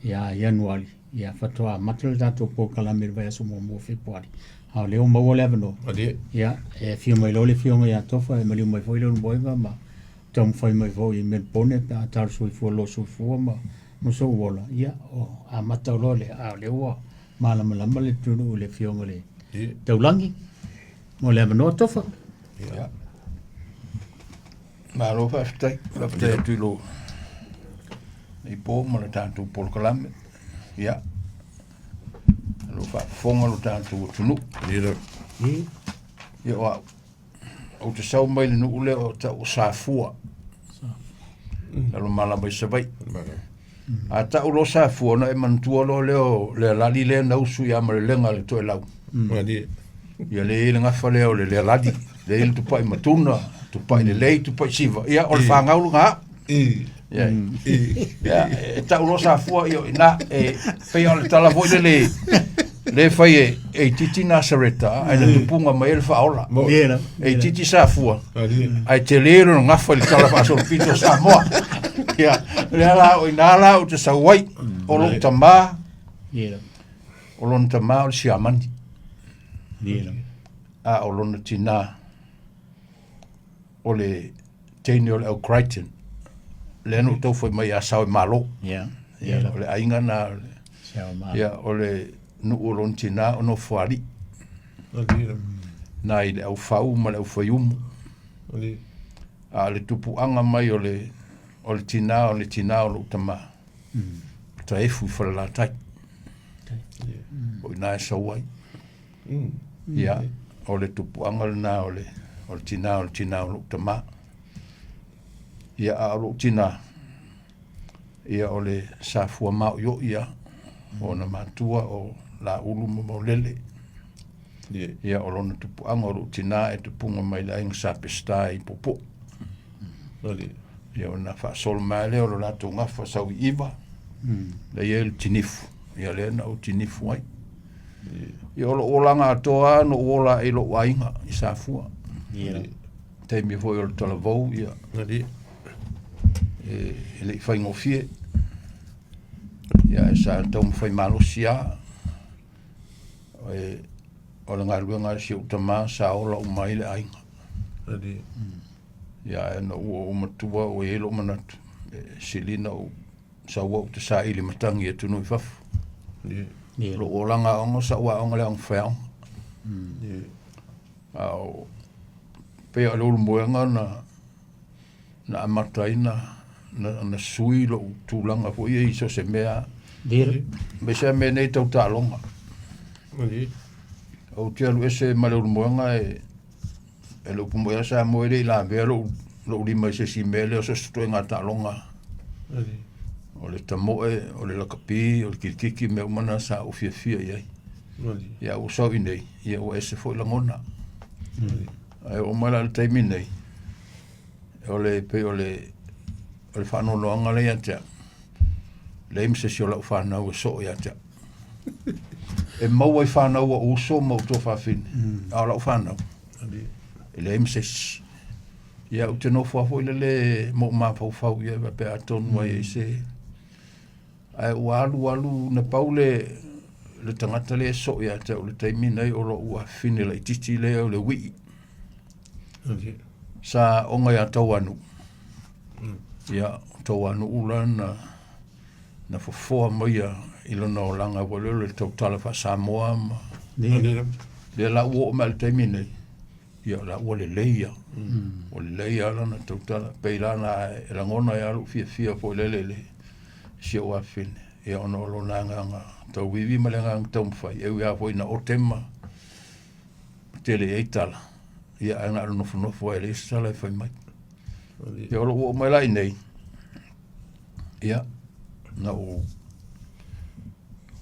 ia Ianuari, ia faatoa amata le tatou polokalame i le vaiaso muamua o Fepuari. A o lea ua maua le avanoa, ia e afio mai loa le afioga ia Tofa e maliu mai foi Leulumoega ma taumafai mai foi i Melbourne pe a talo soifua loa soifua ma ma sou ola, ia o amata loa lea, a o lea ua malamalama le atunuu i le afioga i le Taulagi. Mo le avanoa Tofa. Ia. Malo faafetai. Faafetai atu i lou i po ma le tatou polokalame. Ia. Lo faafofoga lo tatou atunuu. Ia. Ia o au. Ou te sau mai le nuu lea o tau o Safua. Lalo malama i Savaii. A tau loa Safua ona e manatua loa lea o le alali lea na usu ia Malelega le Toelau. Ia lea e i ai le gafa lea o le lealali, lea e i ai le tupai matuna, tupai lelei, tupai siva. Ia o le fanau lena au. Ia, ia, e tau loa Safua, ia o i ina, e pei o le tala foi lele, le e fai e, e itiiti Nasareta, ae na tupuga mai ai le faaola. E itiiti Safua, ae tele lona gafa i le tala faasolopito o Samoa. Ia, lea la, o i ina la ou te sau ai, o lou tamā, o lona tamā o le siamani, a o lona tinā, o le teine o le au Crichton, lea na ou tau fai mai ia Sao e Malo. Ia, o le aiga na, ia, o le nuu o lona tinā o Nofoalii. Na i le au Fau ma le au Faiumu. A o le tupuaga mai o le, o le tinā o le tinā o lou tamā, Taefu i Falelatai. O i ina e sau ai. Ia, o le tupuaga lena o le, o le tinā o le tinā o lou tamā. Ia, a o lou tinā, ia o le Safua maoioi lava, o ona matua o Laulu ma Maulele. Ia, o lona tupuaga o lou tinā e tupuga mai le aiga Sa Peseta i Puapua. Ia, ona faasolo mai lea o lo latou gafa sau i Iva, lea e i ai le tinifu, ia lea na ou tinifu ai. Ia o lou olaga atoa lava na ou ola ai i lou aiga i Safua. Ia. Taimi foi o le talavou, ia, e, e le i faigofie. Ia, e sa taumafai malosi lava. E, o le galuega a si ou tamā sa ola uma ai le aiga. Ia, ae na ou oo matua ua i ai lou manatu, e sili na ou sau au te saili matagi atu atunuu i fafo. Lou olaga aoga, sa ou aoga i le aoga faiaoga. A o pei o le Ulumoega na na amata ai na na, na sui lou tulaga foi ia i so o se mea. Aemaise lava mea nei tau taaloga. Ou te alu ese ma le Ulumoega e E le upu moi lava Samoa e le i lavea lou, lou lima i se isi mea lea o se isi ituaiga taaloga. O le tamoe, o le lakapi, o le kilikiki, mea uma na sa ou fiafia i ai. Ia ua sau i nei, ia ua ese foi lagona. Ae oo mai la i le taimi nei, o le pei o le o le faanoanoaga lea ia te au, leai ma se isi o lau fanau e soo ia te au. E maua i fanau a uso ma ou tuafafine, a o lau fanau, e leai ma se isi. Ia ou te nofo lava foi lele ma ou mafaufau i ai faapea atonu ai e se ae ua alu alu na pau le le tagata lea e soo ia te au i le taimi nei o lou afafine laitiiti lea o le Wii. Sa oga ia Tauanuu. Ia, o Tauanuu la na na fofoa maia i lona olaga foi lea o le tautala faa-Samoa ma lea la ua oo mai i le taimi nei, ia la ua lelei lava. Ua lelei lava lana tautala. Pei la na e lagona ai lava lou fiafia foi lele i le si ou afafine, ia ona o lona agaga tauivi ma le agaga taumafai, e ui lava foi ina ote ma tele i ai tala, ia ae na o le nofonofo lava e leai se tala e fai mai. Ia o lou oo mai la i inei, ia, na ou,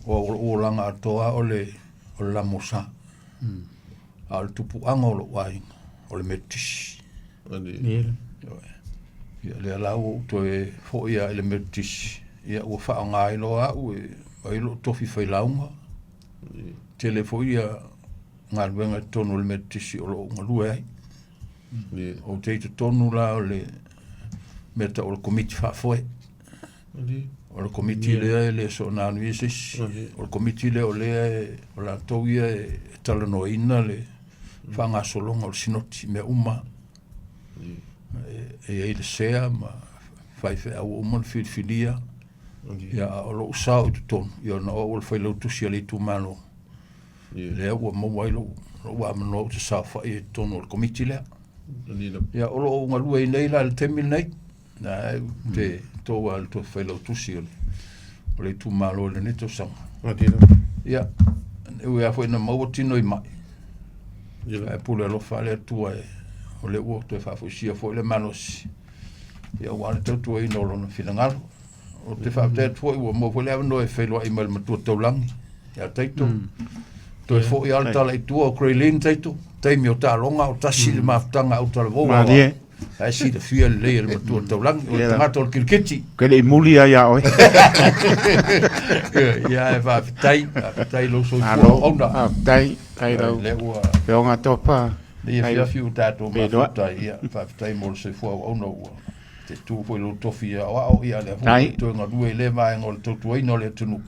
o lou olaga atoa o le, o le lamosa. A o le tupuaga o lou aiga, o le Metotisi. Ia lea la ua ou toe foi lava i le Metotisi, ia ua faaaoga ai loa au e ai lou tofi failauga. Tele foi ia galuega i totonu o le Metotisi o lo o galue ai. Ou te i totonu la o le mea tau o le komiti faafoe. O le komiti lea e le soona alu i ai se isi. O le komiti lea o lea e, o latou ia e talanoaina le faagasologa o le sinoti i mea uma. E i ai le sea ma faifeau ua uma ona filifilia. Ia, a o lou sao i totonu, ia ona o au o le failautusi a le itumalo. Lea ua maua ai lou, lou avanoa ou te saofai ai i totonu o le komiti lea. Ia, o lo o galue ai nei la i le taimi lenei. Na e te tou a le toe failautusi o le, o le itumalo i lenei tausaga. Ia, e ui lava foi ina maua tino i mai. Ae pule alofa le Atua e, o lea ua toe faafoisia foi le malosi. Ia, aua le tautuaina o lona finagalo. Ou te faafetai atu foi ua maua foi le avanoa e feiloai ma le matua taulagi ia Taito. Toe foi lava le tala i tua o Graylene Taito, taimi o taaloga o tasi le mafutaga a Autalavou. Malie. Ae silafia lelei e le matua taulagi, o le tagata o le kiriketi. Ke le i muli ai ia oe. Ia e faafetai, faafetai lou soifua auauna. Faafetai, tai lau. Lea ua Feoga topa. Nei afiafi ua tatou mafuta, ia faafetai mo le soifua auauna ua te tu foi lou tofi aoao, ia lea foi ua toe galue i lea vaega o le tautuaina o le atunuu.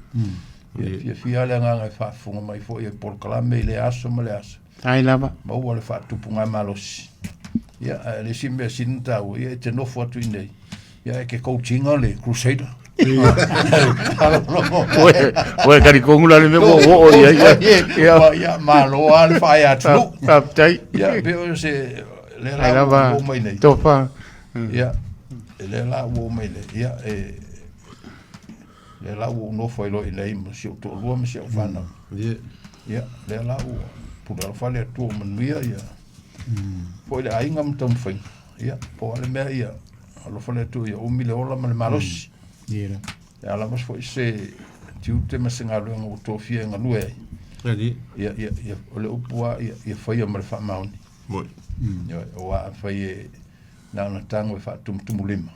Ia fiafia le agaga e faafofoga mai foi e polokalame i lea aso ma lea aso. Tai lava. Maua le faatupuga malosi. Ia, ae le isi mea sili ona taua, ia e te nofo atu i inei, ia e te coach ina le Crusader. Ua kari kongu la le mea ua oo i ai. Ia, ia, malo lava le faaea atunuu. Faafetai. Ia, pei o se, lea Tai la lava. ua oo mai nei. Tofa. Ia, lea la ua oo mai nei. Ia, e, lea la ua ou nofo ai loa i inei ma si ou toalua ma si au fanau. Ia, lea la ua pule alofa le Atua ua manuia ia foi le aiga ma taumafaiga. Ia, po o a le mea ia alofa le Atua ia umi le ola ma le malosi. Ia. Le a lava foi se tiute ma se galuega ua tofia e galue ai. Ia, ia, ia, o le upu lava ia, ia faia ma le faamaoni. Ia, aua afai e na ona tago e faatumutumulima,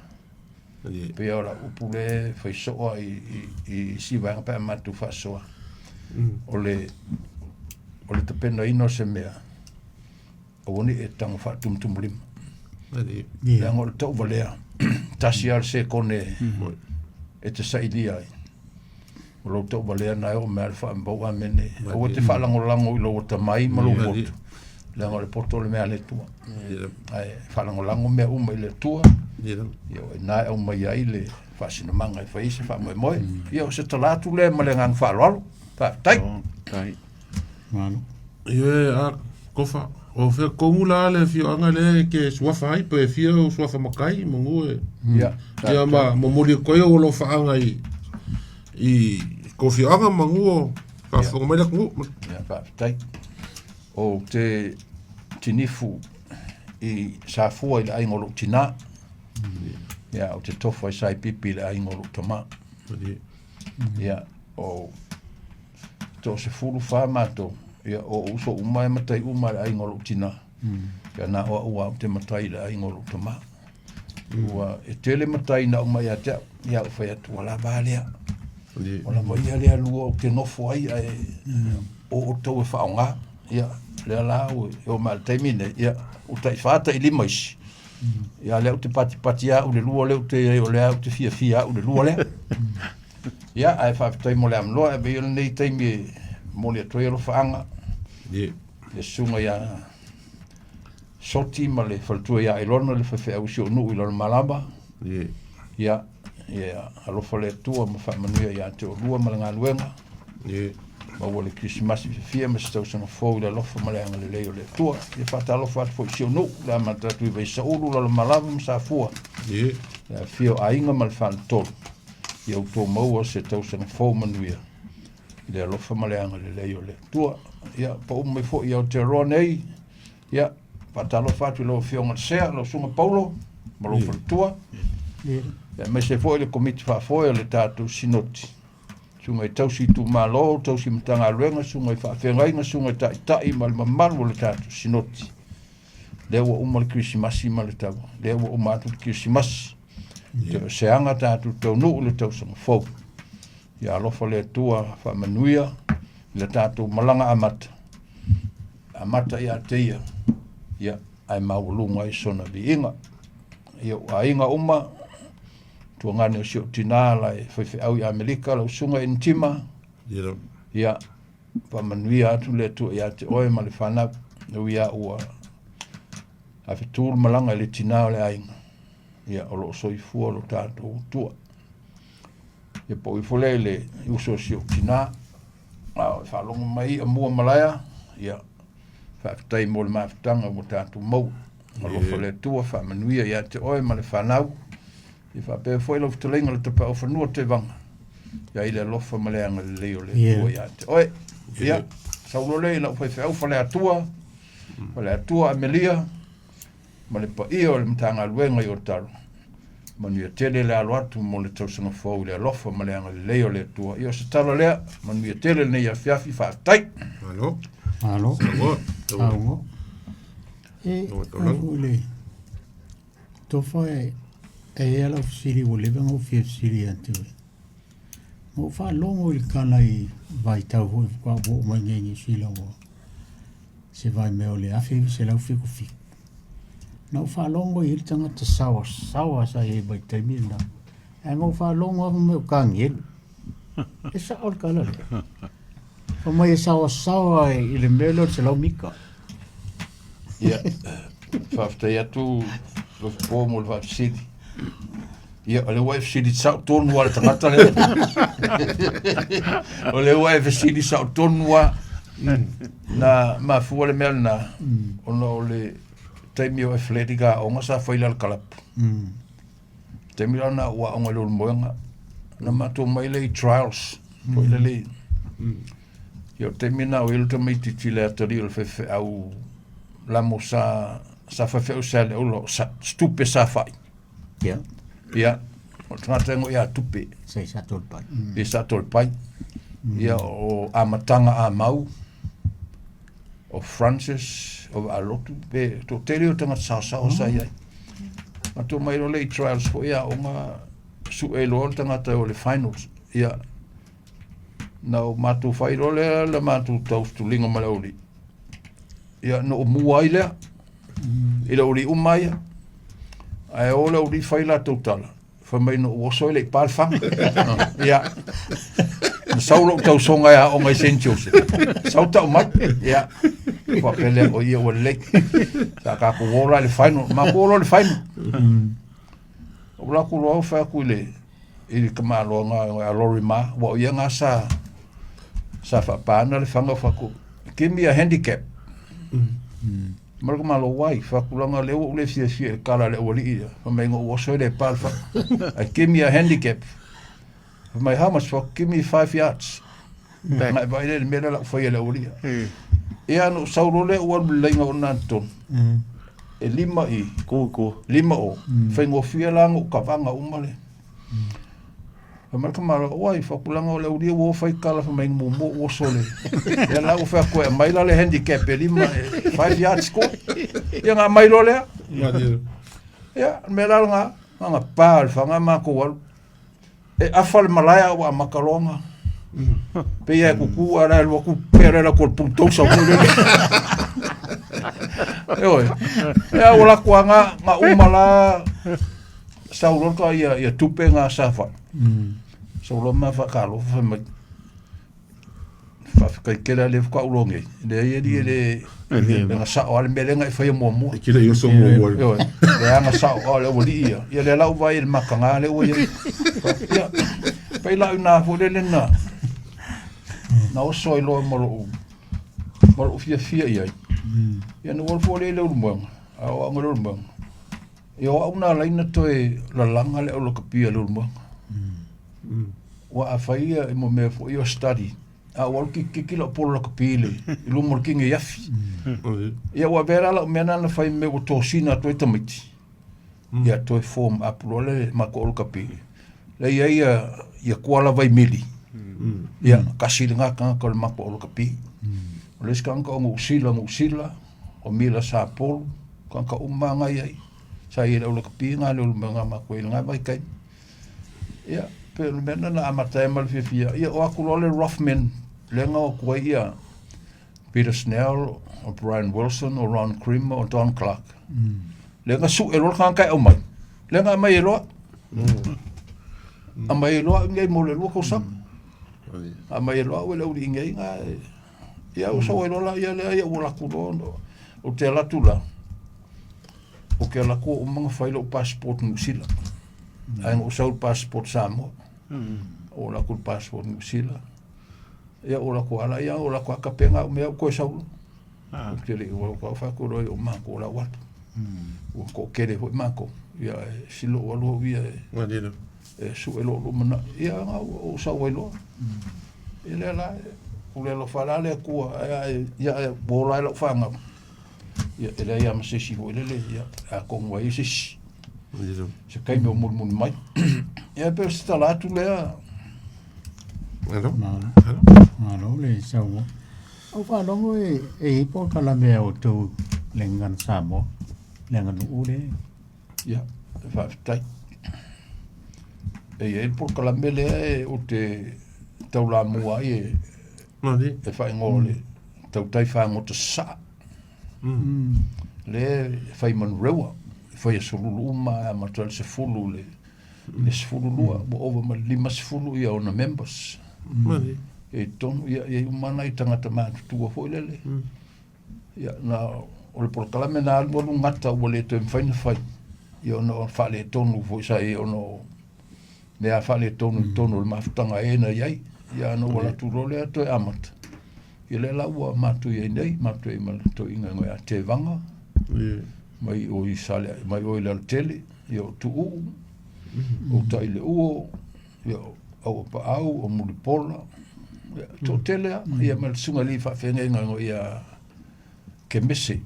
pei o lau upu lea e fai soo lava i, i, i isi vaega pe a matou faasoa. O le, o le tapenaina o se mea, aua ne i e tago faatumutumulima. Leaga o le tauvalea, tasi lava le sekone e te sailia ai. O lou tauvalea na e oo mai lava le faamau amene. Aua e te faalagolago i lou atamai ma lou poto, leaga o le poto o le mea a le Atua. Ae faalagolago mea uma i le Atua, ia o i ina e aumai ai le faasinomaga e fai ai se faamoemoe. Ia o se tala atu lea ma le agaga faaaloalo. Faafetai. Tai. Malo. Ioe, a Kofa, o fea tonu la le afioaga lea e te suafa ai, pe fia o suafa matai, manu e... Ia, Ia ma momoli atu ai ou alofaaga i, i tou afioaga manu o faafofoga mai le atunuu. Ia, faafetai. Ou te tinifu i Safua i le aiga o lou tinā. Ia, ou te tofa i Saipipi i le aiga o lou tamā. Ia, o 14 matou, ia, o ou uso uma e matai uma i le aiga o lou tinā. Ia, na o au lava ou te matai i le aiga o lou tamā. Ua, e tele matai na aumai ia te au, ia ou fai atu, ua lava a lea. Ua lava ia lea lua ou te nofo ai ae o outou e faaaoga. Ia, lea la ua e oo mai lava i le taimi lenei, ia, ua tai fa tai lima isi. Ia, lea ou te patipati lava au i le lua lea ou te i ai, o lea ou te fiafia au i le lua lea. Ia, ae faafetai mo le avanoa, e avea ia lenei taimi e momoli atu ai alofaaga i le susuga ia Soti ma le faletua ia Ailona le faifeau i si ou nuu i Lalomalava. Ia, ia alofa le Atua ma faamanuia ia te oulua ma le galuega. Maua le Kerisimasi fiafia ma se tausaga fou i le alofa ma le agalelei o le Atua. Ia faatalofa atu foi i si ou nuu, le amata atu i Vaisaulu, Lalomalava ma Safua. Le afifio o aiga ma le faletolu. Ia outou maua se tausaga fou manuia i le alofa ma le agalelei o le Atua. Ia pau mai foi i Aotearoa nei, Ia, faatalofa atu i lau Afioga i le Sea, lau Susuga Paulo ma lou faletua. Ia, aemaise foi le Komiti Faafoe o le tatou Sinoti, susuga i tausi itumalo, tausi Matagaluega, susuga i faafeagaiga, susuga i taitai ma le mamalu o le tatou Sinoti. Lea ua uma le Kerisimasi ma le tau, lea ua uma atu le Kerisimasi. Ia. Se aga tatou taunuu i le tausaga fou. Ia alofa le Atua faamanuia i le tatou malaga amata. Amata ia te ia, ia, ae maualuga ai sona viiga. I ou aiga uma, tuagane o si ou tinā la e faifeau i Amerika, lau susuga Initima, ia, faamanuia atu le Atua ia te oe ma le fanau, e ui lava ua afetu le malaga i le tinā o le aiga, ia, o lo o soifua lo tatou Atua. Ia pau ifo lea i le uso o si ou tinā, A o e faalogo mai ia mua malaea, ia, faafetai mo le mafutaga ua tatou maua. Alofa le Atua, faamanuia ia te oe ma le fanau. Ia faapea foi lau fetalaiga le Tapaau Fanua Tevaga, ia i le alofa ma le agalelei o le Atua ia te oe. Ia, sau loa lea i lau faifeau Faleatua, Faleatua Amelia, ma le paia o le Matagaluega i Otaru. Manuia tele le alo atu mo le tausaga fou i le alofa ma le agalelei o le Atua. Ia o se tala lea, manuia tele lenei afiafi, faafetai. Malo. Malo. Saunoa. Saunoa. E, Saunoa. foi le tofa e e ia lau fesili ua leva ona ou fia fesili ia te oe. Na ou faalogo i le tala i vaitau foi faatoa ou oo mai nei i Niu Sila ua se vaimea o le 1977. Na ou faalogo i ai le tagata saoasaoa sa i ai i vaitaimi lena. Ae na ou faalogo lava fai mai o Kanielu. E sao le tala lea. Fai mai e saoasaoa i le mea lea o le 100 mita. Ia, faafetai atu Lofipo mo le faafesili. Ia, o lea ua e fesili sao tonu lava i le tagata lea. O lea ua e fesili sao tonu lava. Na mafua le mea lena, ona o le taimi o athletic aoga sa fai i lalo kalapu. Taimi la lena ua aoga i Leulumoega, na matou omai lea i trials, foi lele. Ia o le taimi lena o i ai le tamaitiiti i le atalii o le faifeau lamo sa sa faifeau sa le ola sa tupe sa fai. Ia. Ia, o le tagata e ngoi a tupe. Sa i sa tolpai. Ia sa tolpai. Ia o amataga a mau o Francis o Vaalotu pe toatele o tagata saosao sa i ai. Matou mai loa lea i trials foi aoga sue loa le tagata o le finals. Ia na o matou fai loa lea le matou tautuliga ma le aualii. Ia na ou mua ai lea i le aualii uma ia. Ae o le aualii fai latou tala, fai mai na ou oso ai le i pa le faga. Ia, na sau lou tausoga e aoga i St. Joseph. Sau tau mai. Ia, faapea lea, o ia ua lelei. Sa tatou o la i le final. Matou o loa i le final. Ou alu atu loa ou fai atu i le i le tamaloa a Lori Ma, ua o ia na sa sa faapaana le faga, ou fai atu, give me a handicap. Ma le tamaloa, why? Fai atu, leaga o lea ua ou le fiafia i le kala a le aualii ia. Fai mai, na ou oso ai le pa le faga. I give me a handicap. Fai mai, how much? Fai atu, give me 5 yards. Na e vaai lea i le mea lea o le a ou faia i le aualii ia. Ia, na ou sau loa lea ou alu i le laina o na totonu. E lima i, Ku, ku. lima o. Faigofie la ona ou kavaga uma le. Fai mai le tamaloa, Uai, fapulaga o le aulia ua fai tala fai mai muamua ua oso le. Ia la ua fai atu e aumai la le handicap e lima, e 5 yards score. Ia na aumai loa lea. Ia, o le mea la lena, na ona pa o le faga matou alu. E afa le malae a ua amata loa ona. Pei e kuku a la e alu atu pea le latou bulldozer foi lele. Ioe. Ia ua latou lava na uma la sau loa ka ia ia tupe na sa fai. Sau loa ma faatalofa fai mai. Faafetai tele lava lea faatoa ou iloa nei. Leai alii e le e na sao lava le mea lea na e faia muamua. E kila i oso muamua. Ioe. Lea na sao lava le aualii ia. Ia lea la ua vaai i le mataga lea ua i ai. Ia, pei la o i ina foi lele na na oso ai loa ma lou fiafia i ai. Ia na ou alu foi lea i Leulumoega, a o au i Leulumoega, ia o au na ala ai ona toe lalaga le au lakapi a Leulumoega. Aua a fai ia i mea foi ia o study, a ou alu kitikiti lau polo lakapi i le i luma o le kini afi. Ia ua avea la lau mea lena na fai mea ua tosina atu ai tamaiti. Ia toe form up loa le matou au lakapi. Lea i ai ia, ia Kuala Vaimili. Ia, tasi lena tagata o le matou au lakapi. O le isi tagata o Niu Sila, Niu Sila, o Mila Sapolu, tagata uma lava na i ai. Sa i ai le au lakapi na Leulumoega matou i lena vaitaimi. Ia, pei o le mea lena na amata ai ma le fiafia. Ia, o atu loa le Rothman, lea na o atu ai ia Peter Snell, o Brian Wilson, o Ron Creamer, o Don Clark. Lea na sue loa le tagata e aumai. Lea na aumai ai loa. Aumai ai loa au i inei mo le 2 tausaga. Aumai ai loa au e le aualii nei na e... Ia, ua sau ai loa la, ia lea, ia ua alu atu loa. Ou te alu atu la, ou te alu atu ua uma ona fai lou passport Niu Sila. Ae na ou sau i le passport Samoa. Ou alu atu i le passport Niu Sila. Ia ou alu atu lava ia, ou alu atu lava tapena au mea ou toe sau loa. Ou te le i alu atu fai atu loa i o matou o le a ou alu. Ua toatele foi matou. Ia e sili lou alu au ia e sue lou lumanai. Ia na ou sau ai loa. Ia lea la, ua le alofa la le Atua, ae ia ua ola ai lau fanau. Ia e leai lava ma se isi foi lele, ia atonu ai se isi. Se taimi o mulimuli mai. Ia pei o se tala atu lea. Malo. Malo le saunoa. Ou faalogo e i ai polokalame a outou le Gagana Samoa, le aganuu lea. Ia, faafetai. E i ai le polokalame lea e ou te taulamua ai e, e faaigoa o le Tautai Fagota Sasaa. Lea e fai i Manurewa, e fai aso lulu uma e amata i le 10 i le 12, ua ova ma le 50 ia ona members. E i totonu, ia, e i ai uma nai tagata matutua foi lele. Ia, na, o le polokalame na alu alu gata ua le toe mafai ona fai, ia ona o faaletonu foi sa i ai ona o mea faaletonu i totonu o le mafutaga e na i ai. Ia ana ua alu atu loa lea toe amata. Ia lea la ua matou i ai nei, matou i ai ma le toeaina ia Tevaga, mai o i Sale, mai o i Lealatele, ia o Tuuu, o Taileuo, ia o Auapaau, o Mulipola, ia, toatele lava, ia ma le susuga i le faafeagaiga ia Kemese.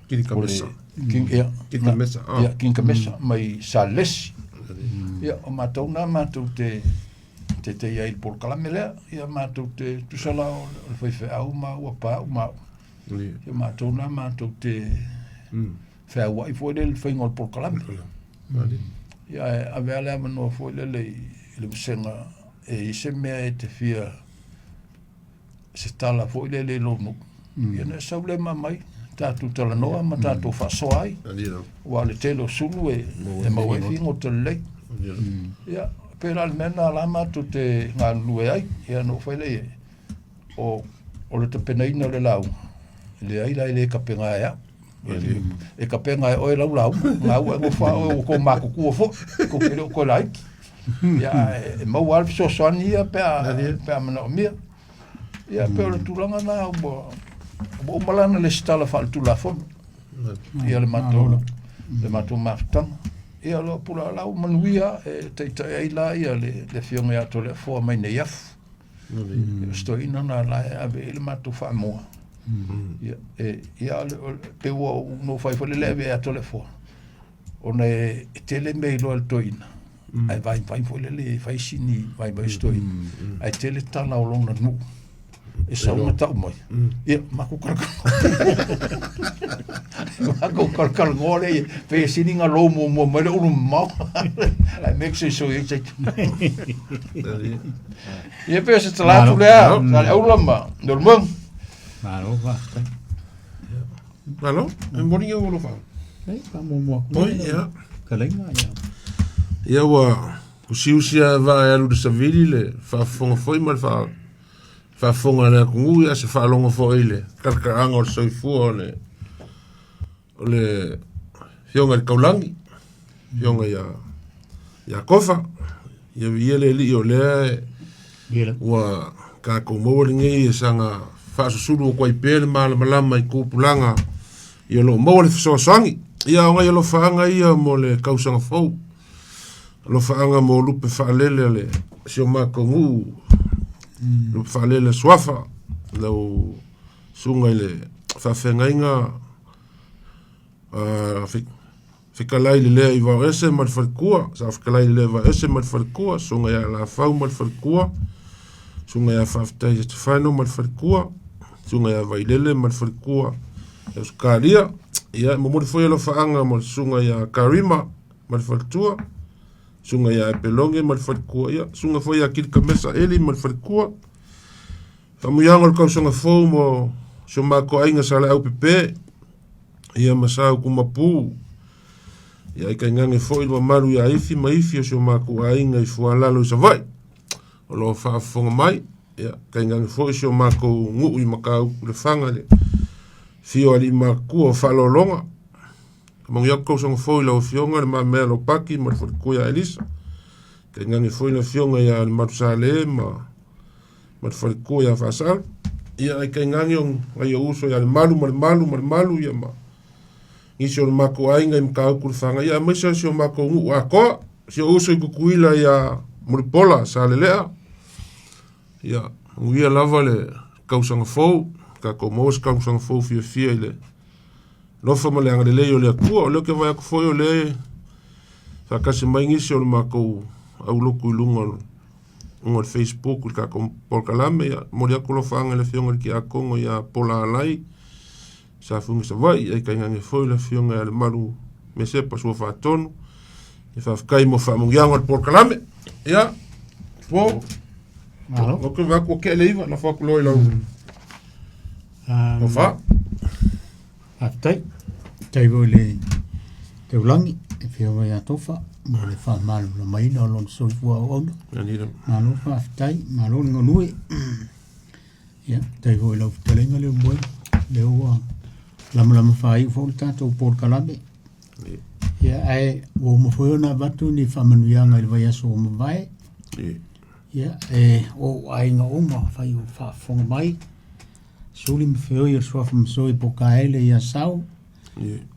Kini Kamesa. King, ia, King Kamesa. Ah. Ia, King Kamesa, mai Salesi. Ia, o matou na, matou te te te i ai i le polokalame lea, ia matou te tusa la o le faifeau ma ua pau ma au. Ia matou na, matou te feauai foi lea i le faiga o le polokalame. Ia, e ave lava le avanoa foi lele i le vasega e i ai se mea e te fia se tala foi lele i lou nuu. Ia ona e sau lea ma aumai, tatou talanoa ma tatou faasoa ai. Aua o le tele o sulu e maua ai figota lelei. Ia, pei la o le mea lena la matou te galulue ai. Ia ona ou fai lea i ai, o le tapenaina o le lauga, leai la e le tapena e au. E tapena e oe lau lauga, na ua e nofo lava oe ua tou matutua foi, tou te le o toe laiti. Ia, ae e maua lava le fesoasoani ia pe a, pe a manaomia. Ia, pei o le tulaga lena ua, ua uma la ona resitala faaletulafono ia le matou, le matou mafutaga. Ia, o lo o pula la ua manuia e taitai ai la ia le, le Afioga ia Toleafoa mai Neiafu. O se toeaina lena la e ave i ai le matou faamua. Ia, e, ia, pei ua ou fai foi lele e ave ia Toleafoa, ona e tele mea iloa e le toeaina. Ae vaivai foi lele e fai sini vaivai si toeaina. Ae tele tala o lona nuu e sau ma tau mai. Ia, matou talatalanoa. Matou talatalanoa lea, pei e sili ona lou muamua mai le ulu mamao. Ae mea soisoi ai taita. Ia pei o se tala atu lea, Saleaula ma Leulumoega. Malo faafetai. Malo, e momoli ua alofa. E, faamuamua atu. Oi, ia. Fetalaiga, ia. Ia ua usiusi lava vaa e alu i le savili le faafofoga foi ma le faafofoga a le atunuu, ia se faalogo foi i le talakaaga o le soifua o le o le Afioga i le Taulagi, Afioga ia Iakofa. Ia viia le Alii o lea ua tatou maua lenei e saga faasusulu atu ai pea le malamalama i tupulaga ia o lo o maua le fesoasoani. Ia o nai alofaaga ia mo le tausaga fou, alofaaga mo lupe faalele a le si o matou nuu, lupe faalele a Suafa, lau susuga i le faafeagaiga Fetalai le Lea i Vaoese ma le Faletua, Sa Fetalai le Lea i Vaoese ma le Faletua, Susuga ia Lafau ma le Faletua, Susuga ia Faafetai Setefano ma le Faletua, Susuga ia Vailele ma le Faletua i Ausetalia. Ia, e momoli foi alofaaga mo le Susuga ia Karima ma le Faletua, Susuga ia Epeloge ma le Faletua, ia, Susuga foi ia Kilikamesa Eli ma le Faletua. Faamanuiaga o le tausaga fou mo si o matou aiga sa Leaupepe, ia ma sa Utumapu, ia ai tainane foi le mamalu ia Ifi ma Ifi o si o matou aiga i Fualalo i Savaii, o lo o faafofoga mai, ia tainane foi si o matou nuu i Matautu Lefaga le afio o alii matutua o Faalologa. Faamanuia atu tausaga fou i lau Afioga le Mamea Lopati ma le faletua ia Elisa, tainane foi le Afioga ia Lematusale ma ma le faletua ia Faasala. Ia ai tainane o nai ou uso ia Lemalu ma Lemalu ma Lemalu ia ma nisi o le matou aiga i Matautu Lefaga, ia aemaise o si o matou nuu atoa, si ou uso i Tutuila ia Mulipola Salelea. Ia manuia lava le tausaga fou, tatou maua se tausaga fou fiafia i le alofa ma le agalelei o le Atua. O lea ou te vaai atu foi o lea e faatasi mai nisi o le matou aulotu i luga o luga o le Facebook i le tatou polokalame. Ia, momoli atu alofaaga i le Afioga i le Tiakono ia Pola Alai sa fuga i Savaii, ae tainane foi le Afioga ia Lemalu Mesepa Sua Faatonu. Ia faafetai mo faamanuiaga o le polokalame. Ia, po, Malo. o ke vaai atu ua tea le 9, lafo atu loa i lau tofa. Faafetai. Faafetai foi i le Taulagi, le Afioga ia Tofa, mo le faamalamalamaina o lona soifua auauna. Malo faafetai, malo le galue. Ia, faafetai foi i lau fetalaiga Leulumoega, lea ua lamalama faaiu foi le tatou polokalame. Ia, ae ua uma foi ona avatu ni faamanuiaga i le vaiaso ua mavae. Ia, e o ou aiga uma fai o faafofoga mai, Suli ma feoi o le suafa masoe i Pokaele i Asau,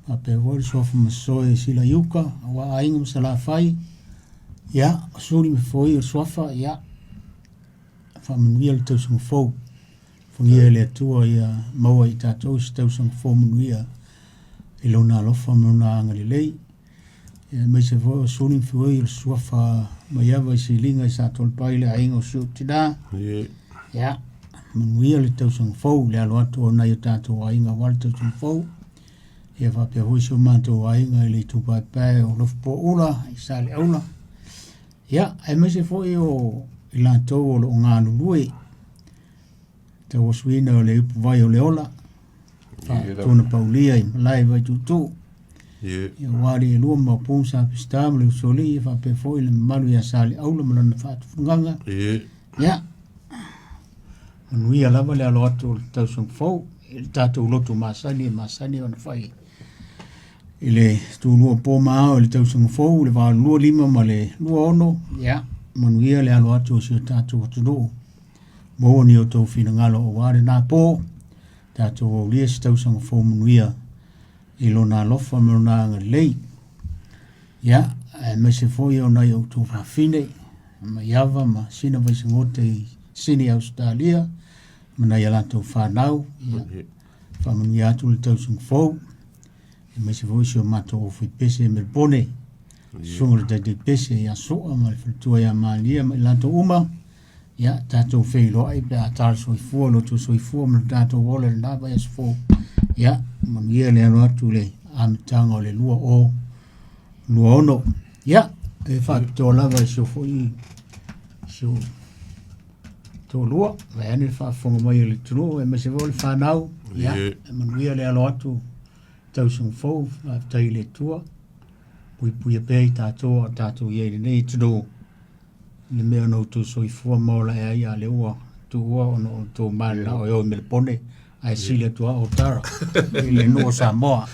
faapea foi le suafa masoe i Silaiuka, aua aiga ma Salafai, ia, o Suli ma feoi o le suafa, ia, faamanuia le tausaga fou. Fagia e le Atua ia maua i tatou se tausaga fou manuia i lona alofa ma lona agalelei. Ia, aemaise foi o Suli ma feoi o le suafa Maiava i Siliga i Satoalepai le aiga o si ou tina. Ia, manuia le tausaga fou i le alo atu o nai o tatou aiga aua le tausaga fou. Ia faapea foi si o matou aiga i le itupaepae o Lofupoaula i Saleaula. Ia, aemaise foi o i latou o lo o galulue tauasuina o le ipuvai o le ola, faatona paulia i malae Vaituutuu. Ia aua alii e lua ma Maopu ma Sa Peseta ma le Usoalii, ia faapea foi le mamalu ia Saleaula ma lana faatufugaga. Ia, manuia lava le alo atu o le tausaga fou i le tatou lotu masani e masani ona fai i le tulua po ma ao i le tausaga fou i le 825 ma le 26. Ia, manuia le alo atu o si o tatou atunuu. Maua ni outou finagalo aua lena po, tatou aulia se tausaga fou manuia i lona alofa ma lona agalelei. Ia, aemaise foi o nai outou fafine, Maiava ma Sina Vaisagote i Sini Ausetalia, ma nai a latou fanau, ia, faamanuia atu le tausaga fou, aemaise foi si o matou ofi pese i Melbourne. Susuga i le Taitai Pese ia Sua ma le faletua ia Malia ma i latou uma. Ia, tatou feiloai pe a tala soifua lo outou soifua ma lo tatou ola i lena vaiaso fou. Ia, manuia le alo atu i le amataga o le 2026. Ia, e faapitoa lava i si o foi si o toalua, vaeane le faafofoga mai a le atunuu aemaise foi o le fanau. Ia, e manuia le alo atu tausaga fou, faafetai i le Atua. Puipuia pea i tatou a o tatou i ai i lenei atunuu i le mea na outou soifua ma ola ea ai, a o lea ua tuua ona o outou mananao e o i Melepone ae sili atu lava Otara i le nuu o Samoa.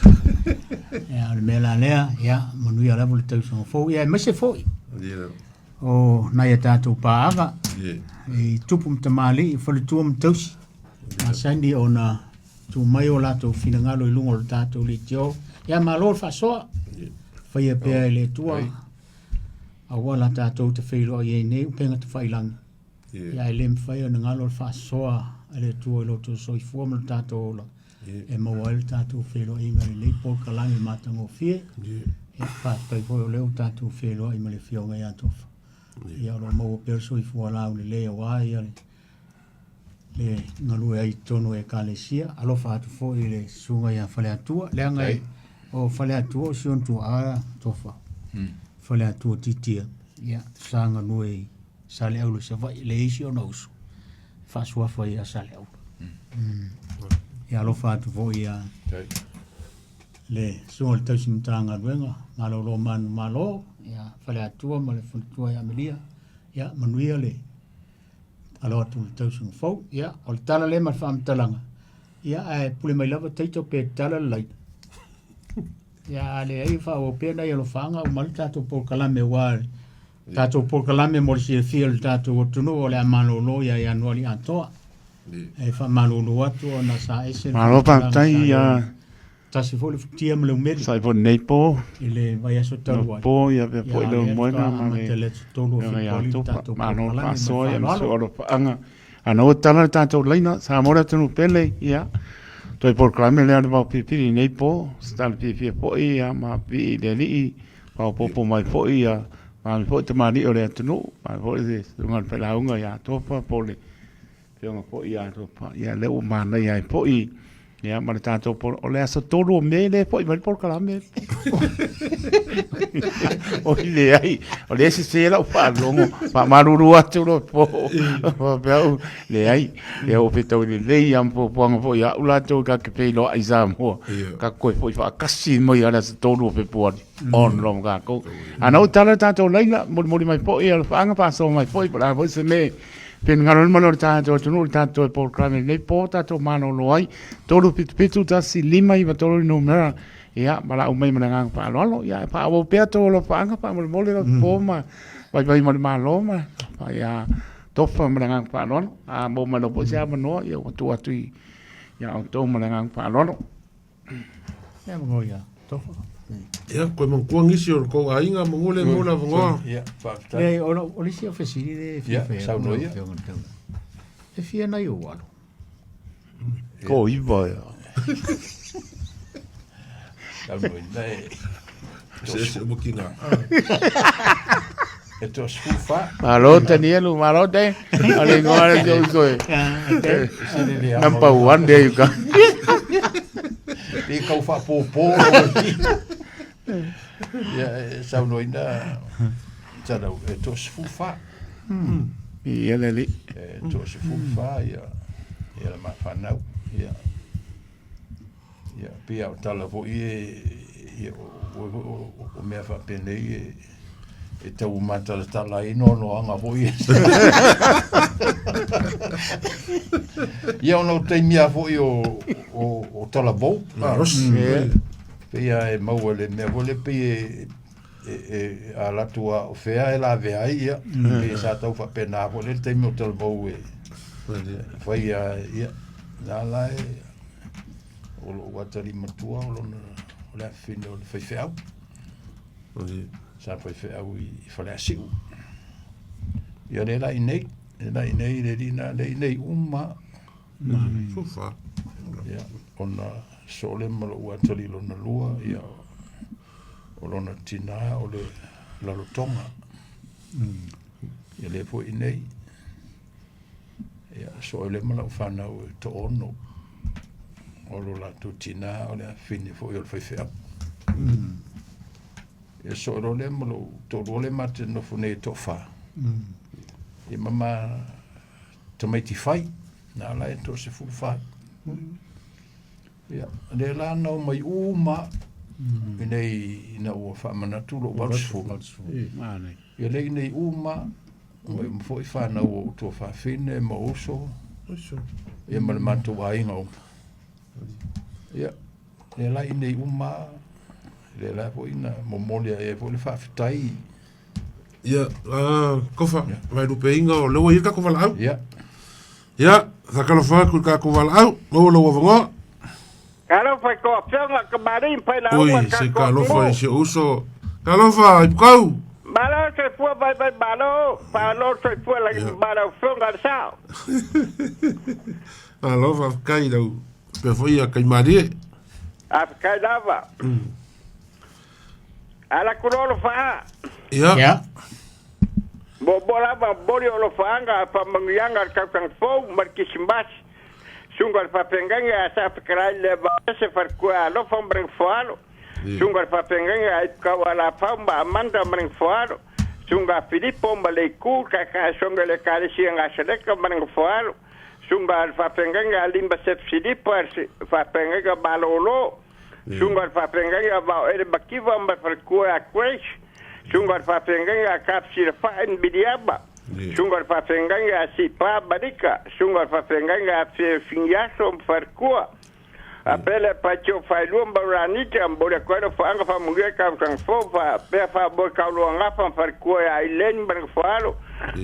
Ia, o le mea la lea, ia, manuia lava le tausaga fou, ia, aemaise foi o nai a tatou paaga i tupu ma tamalii, faletua ma tausi, masani ona tuu mai o latou finagalo i luga o le tatou leitio. Ia malo le faasoa, faia pea e le Atua auala tatou te feiloai ai nei upega tafailagi. Ia ae le mafai ona galo le faasoa a le Atua i lo outou soifua ma lo tatou ola e maua ai le tatou feiloaiga i lenei polokalame matagofie. Ia faafetai foi o lea ua tatou feiloai ma le Afioga ia Tofa. Ia o lo o maua pea le soifua laulelei aua ia le le galue ai i totonu o Ekalesia. Alofa atu foi i le susuga ia Faleatua, leaga e, o Faleatua o si ona tuaa Tofa. Faleatua Titia, ia, sa galue i Saleaula i Savaii, e leai si ona uso, e faasuafa ai ia Saleaula. Ia alofa atu foi ia le susuga i le tausi Matagaluega, malolo manumalo, ia Faleatua ma le faletua ia Amelia, ia manuia le alo atu i le tausaga fou. Ia, o le tala lea ma le faamatalaga, ia ae pule mai lava Taito pe tala le laina. Ia, a leai, faaauau pea nai alofaaga uma ai le tatou polokalame aua le tatou polokalame mo le silafia o le tatou atunuu o le a malolo ia Ianuari atoa. E faamalulu atu ona sa ese le Malo faamatalaga faafetai sa ia leo tasi foi le futia ma le umeli sai foi nei po i le vaiaso talu ai. po ia pea Ia, foi a le lea moega faatoa ma le amata i le aso 3 o Afioga ia Fepuari le Tofa. tatou Malo polokalame ma le faasoa ia ma faaaloalo. so alofaaga. Ana ua tala le tatou laina, Samoa le atunuu pele, ia. Toe polokalame lea o le vaopilipili i nei po, se tala fiafia foi ia ma pii i le Alii, faaopoopo mai foi ia, maame foi tamalii o le atunuu, maame foi le susuga i le failauga ia Tofa po o le Afioga foi ia Tofa, ia lea ua manaia ai foi ia ma le tatou polo, o le aso 3 o Me lea e foi mai le polokalame. Oi leai, o lea e sese lau faalogo, faamalulu atu loa po. Faapea au, leai, ia ua fetaui lelei lava ma fuafuaga foi a au latou ka te feiloai i Samoa, ka toe foi faatasi mai lava i le aso 3 o Fepuari, on loa ma tatou. A na ua tala le tatou laina, molimoli mai foi alofaaga, faasoa mai foi, po o le a foi se mea Finagalo ma le tatou atunuu le tatou toe polokalame lenei po tatou malolo ai 377 1 5 9 3 numera ia valaau mai ma le agaga faaaloalo ia faaauau pea tou alofaaga faamolemole lau po ma vaivai ma le malo ma ia tofa ma le agaga faaaloalo a maua mai loa foi se avanoa ia ua tuu atu i ia outou ma le agaga faaaloalo. Ia mo ia tofa. Ia, koe manatua nisi o le tou aiga manu le mo le avanoa. Ia, faafetai. Leai, o o le isi o fesili le e fia Ia, fai atu saunoa lau ia. Afioga i le Taula. E fia nai ou alo. Ko iva ia. Saunoa ina e Se ese uma ki ngā. e toasefulufa. Malo Tanielu, malo te. O le ingoa le si uso e. Sili le ama. Number one there you go. Pe kau faapōpō. Ia, e saunoaina talau, e toasefulufa. Ia le alii. E toasefulufa ia, ia le mafanau. Ia. Ia, pei a o tala foi e, ia, o, o, o, o mea faapenei e, e tau matalatala ai noanoaga foi e. Ia, ona o taimi lava foi o, o, o talavou. Malosi. Pei lava e maua i le mea foi lea pei e, e, e a latou a o fea e lavea ai, ia, pei sa tau faapena foi lea le taimi o talavou e fai a, ia, na la e, o lou atalii matua o lona, o le afafine o le faifeau. Sa faifeau i Faleasiu. Ia lea la i nei, lea la i nei, le alii na, lea i nei uma. Fufa. Ia, ona soo lea ma lou atalii lona lua, ia, O lona tinā o le Lalotoga. Ia lea foi i inei. Ia, so e le ma lau fanau e toaono. O lo latou tinā o le afafine foi o le faifeau. Ia so e loa lea ma lou toalua lea ma te nofo nei e toafa. Ia ma ma tamaiti fai, na la e 14. Ia, lea la na omai uma i inei ina ua faamanatu lou 80. Ia lea i inei uma, omai uma foi fanau o ou tuafafine ma uso, ia ma le matou aiga uma. Ia, lea la i inei uma, lea la foi na momoli ae ai foi le faafetai. Ia, Kofa, vaelupeiga o lea ua i ai le tatou valaau. Ia. Ia, faatalofa atu i le tatou valaau, maua lou avanoa. Talofa i tou afioga, kamali'i ma failauga o Oi, le se tatou talofa i atunuu. si ou uso. Talofa, Ipukau. Malo le soifua vaivai malo, faalo le soifua lagi ma lau afioga le sao. Malo faafetai i lau pea foi ia Kaimalie. Faafetai lava. Ala ku loa lofaa. Ia. Ia. Muamua lava momoli o alofaaga faamanuiaga a le tausaga fou ma le Kirisimasi. Susuga i le Faafeagaiga ia Sa Fetalai Leavaese Falekua Alofa ma le Nofoalo. Susuga i le Faafeagaiga ia Ipukau Alafau ma Amanda ma le Nofoalo. Susuga a Filipo ma Leiku, Taitaisoga i le Ekalesia Gasaleka ma le Nofoalo. Susuga i le Faafeagaiga ia Lima Sefu Silipa, Faafeagaiga Malolo. Susuga i le Faafeagaiga a Vaoele Makiva ma le faletua ia Grace, Susuga i le Faafeagaiga a Cap Silafai ma Miliama, Susuga i le Faafeagaiga a Sipa Malika, Susuga i le Faafeagaiga a Feo Finiaso ma faletua, a Pele Paitio Failua ma Ranita, momoli atu ai alofaga faamanuia i tausaga fou faapea faamoe Tauluagafa ma faletua ia Ailen ma le Nofoalo,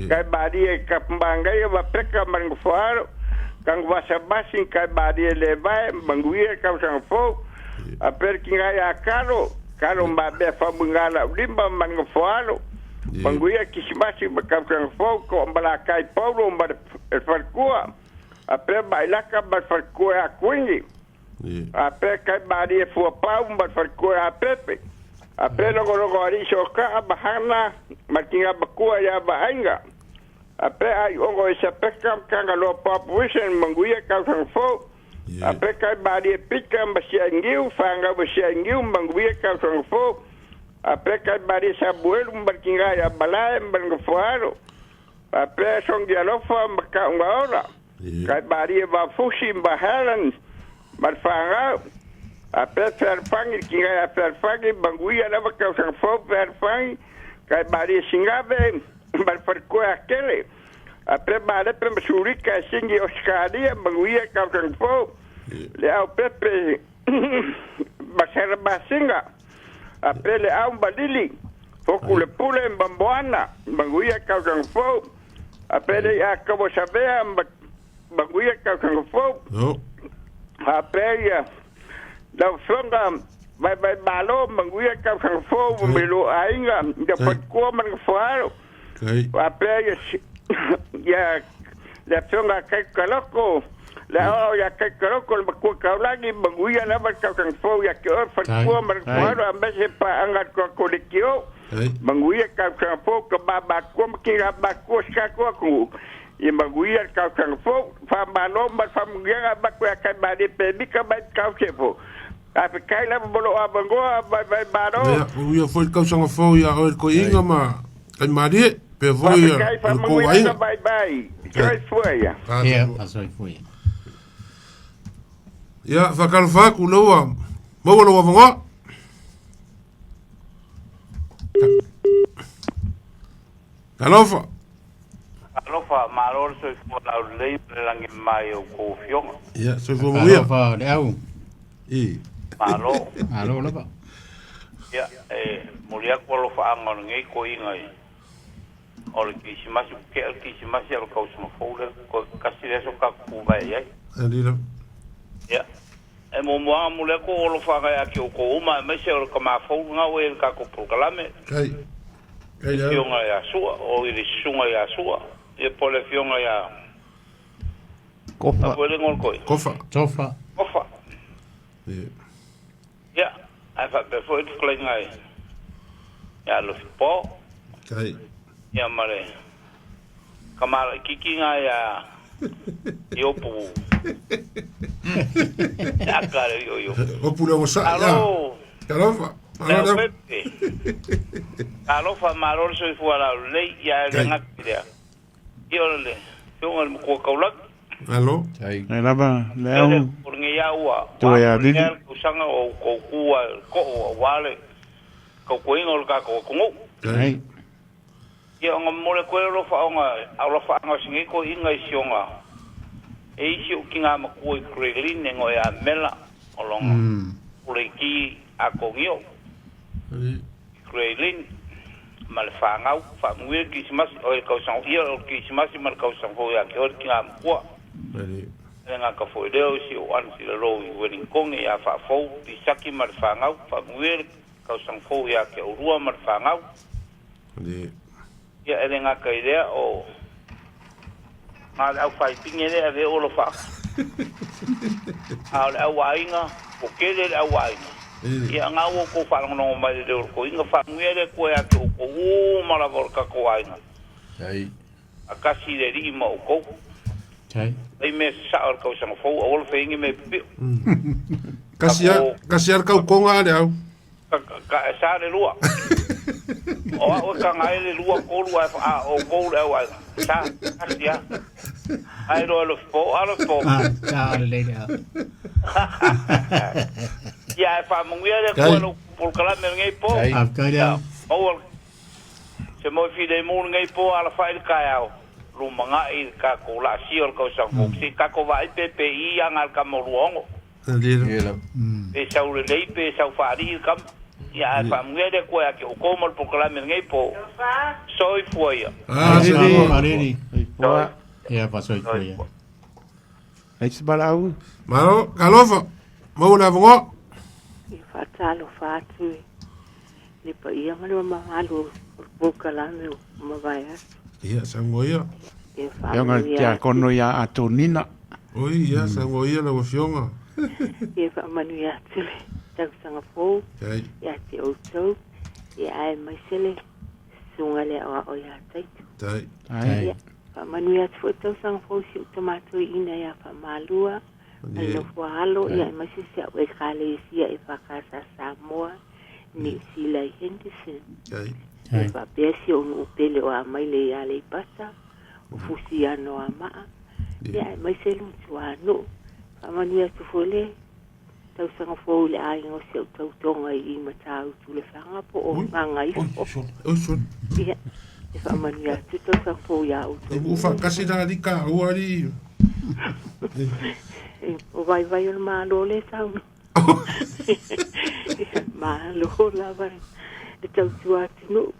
Kaimalie i Kapumagaia ma Peka ma le Nofoalo, Taguvasamasi Kaimalie Levae ma manuia tausaga fou, a Pele Kinai a Kalo, Kalo Mamea Famuiga Laulima ma le Nofoalo, manuia Kirisimasi ma tausaga fou, Toamalakai Paulo ma le faletua, a Pea Mailaka ma le faletua ia Kuini, a Pea Kaimalie Fuapau ma le faletua ia Pepe, a Pea Logologo Alii Sokaa ma Hana ma le tina matua ia Vaaiga, a Pea Aiogo i Sapeka ma Tagaloa Papuisen manuia tausaga fou, a Pea Kaimalie Pita ma Siagiu, fanau ma Siagiu manuia tausaga fou, a Pea Kaimalie Samuelu ma le tina ia Malae ma le Nofoalo, a Pea Songialofa ma Taugaola, Kaimalie Vafusi ma Helen ma le fanau, a Pea Fealofani le tina ia Fealofani manuia lava tausaga fou Fealofani, Kaimalie Sigave ma le faletua ia Kele, a Pea Malepe ma Sulika e sigi i Ausetalia manuia tausaga fou, le au Pepe ma Salamasina, a Pea le au ma Lili, Foku le Pule ma Moana, manuia tausaga fou, a Pea le ia Kawasavea ma manuia tausaga fou, a Pea ia lau afioga Vaivai Malo manuia tausaga fou ma lou aiga, ia faletua ma le nofoalo, a Pea ia ia le afioga a Kaikaloko, le aoao ia Kaikaloko le matua taulagi, manuia lava le tausaga fou ia te oe, faletua ma le nofoalo, aemaise paaga a le tatou leitio, manuia tausaga fou, tama matutua ma tina matutua o si tatou atunuu, ia manuia le tausaga fou, faamalo ma le faamanuiaga avatu ia Kaimalie Pemita mai Tausefo. Faafetai lava mo lou avanoa, vaivai malo. Ia, manuia foi le tausaga fou ia oe le toeaina ma Kaimalie, pea foi ia Faafetai le tou faamanuiaga aiga. vaivai. Soifua ia. Ia, faasoifua ia. Ia, faatalofa atu lea ua maua lou avanoa. Talofa. Talofa, malo le soifua laulelei ma le lagi mama i a outou afioga. Ia, soifua manuia. Talofa le au. I. Malo. Malo lava. Ia, e momoli atu alofaaga o lenei toeaina i o le Kerisimasi, ua tea le Kerisimasi a o le tausaga fou lea, toe tasi le aso tatou tuvae i ai. Ali lava. Ia, e muamua lava momoli atu ou alofaaga ia te outou uma aemaise o le tama fou lena ua i ai i le tatou polokalame. Kai. Kai Le au. afioga ia Sua, o i le susuga ia Sua, ia po o le afioga ia Kofa. Apu e le igoa o le toeaina. Kofa. Tofa. Kofa. Ia. Ia, ae faapea foi le fetalaiga e Ia Lofipo. Tai. Ia ma le kamalaikiki nga ia Iopu. Aka le io io. Opu le osa ia. Alo. Talofa. Leo Malo Pepe. Alofa malo le soifua laulelei ia e le gati lea. Ia o le afioga i le matua taulagi. Alo. Tai. Ai lava Ia le le au o lenei au ua Toe a ua lili. le tausaga o outou tu ai le too auā le tautuaina o le tatou atunuu. Ai. Ia ona momoli atu ai le alofaga alofaaga o sinei toeaiina i sioga e isi o tinā matua i Grelin e goe amela o lona puleiti atonio Grelin ma le fanau faamanuia le kisimasi o le tausaga ia o le kisimasi ma le tausaga fou iā te oe le tinā matua Ali. e gata foi lea o si o ana silalou i Wellington ia faafou Pisaki ma le fanau faamanuia le tausaga fou iā te oulua ma le fanau Ali. ia e le gata i lea o ga le aufaipine lea ave o lofaaga a o le auaiga o kele le auaiga ia ga ua outou faalogologo mai le leo o le toiga faamanuia le Atua iā te outou uma lava o le tatou aiga Tai. akasi le alii ma outou Tai. ai mea sasao o le tausaga fou aua le faiaina mea pipio Kasi a kasi a kau konga le au. ka e sa le lua o au e kaga ai le lua tolu ae a outou le auaiga sa kasi a ai loa lofipo a lofipo Ah, ta le le. ia e faamanuia le Tai. Atua i lou polokalame lenei po Tai. Ah, kai ia le. maua se moi filemu lenei po alafai le taeao lumagaʻi i le tatou laasia o le tausaga fou se tatou vaai PPI aga le kama o 26 Ali. Ia lava. pe sau lelei pe sau faalii le kama ia ae faamanuia le Atua ia te outou ma le polokalame lenei po soifua ia Ah, Sa sa. ma le. Soifua. Ia pa soifua ia. Ai se balau. Malo, kalofa. Mau le avongo. Ia faatalofa atu i le paia ma le mamalu o le polokalame o mavae atu. Ia, sango ia. Ia Ia nga faamanuia tia atu, kono ia Atonina. Oi, ia, sango ia la wafionga. ia faamanuia atu le tausaga fou Tai. ia te outou. Ia ae maise le susuga le aoao iā Taito. Tai. Ai. Ia faamanuia atu foi tausaga fou si ou tamatoiina iā Faamalua ma le Ali. nofo alo ia ae maise si au ekalesia e fakasa Samoa, Niu Sila i Henderson. Tai. Ia faapea si ou nuu pele o amai le ia Aleipata, o Fusiano a Maa, ia ae maise lutuanuu. Faamanuia atu foi le tausaga fou i le aiga o si au tautoga i Matautu le Faga po o Ui. Gagaifo. Oi, sun. Ia, e faamanuia atu tausaga fou iā E outou. ufa kasi na ali ka ua ali. E, O vaivai o le malo le sauno. Ia, malo lava le tautua atunuu.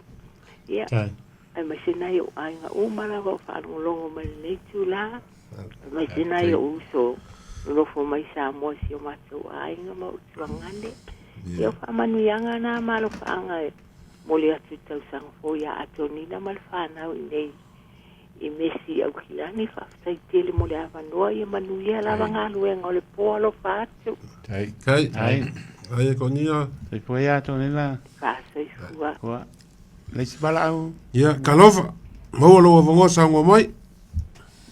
Ia, Tai. ae maise nai o aiga uma lava o faalogologo mai lenei tulā. Ae maise nai o uso nonofo mai Samoa i si o matou aiga ma utuagane. Ia o faamanuiaga na ma alofaaga e moli atu i tausaga fou iā Atonina ma le fanau i nei i Mesi Aukilani. Faafetai tele mo le avanoa ia manuia lava galuega o le po alofa atu. Tai. Kai. Ai. Ai konia. Soifua ia Atonina. Faasoifua. Kua. Le se balau. Ia, kalofa. Mau lo avongo sango mai.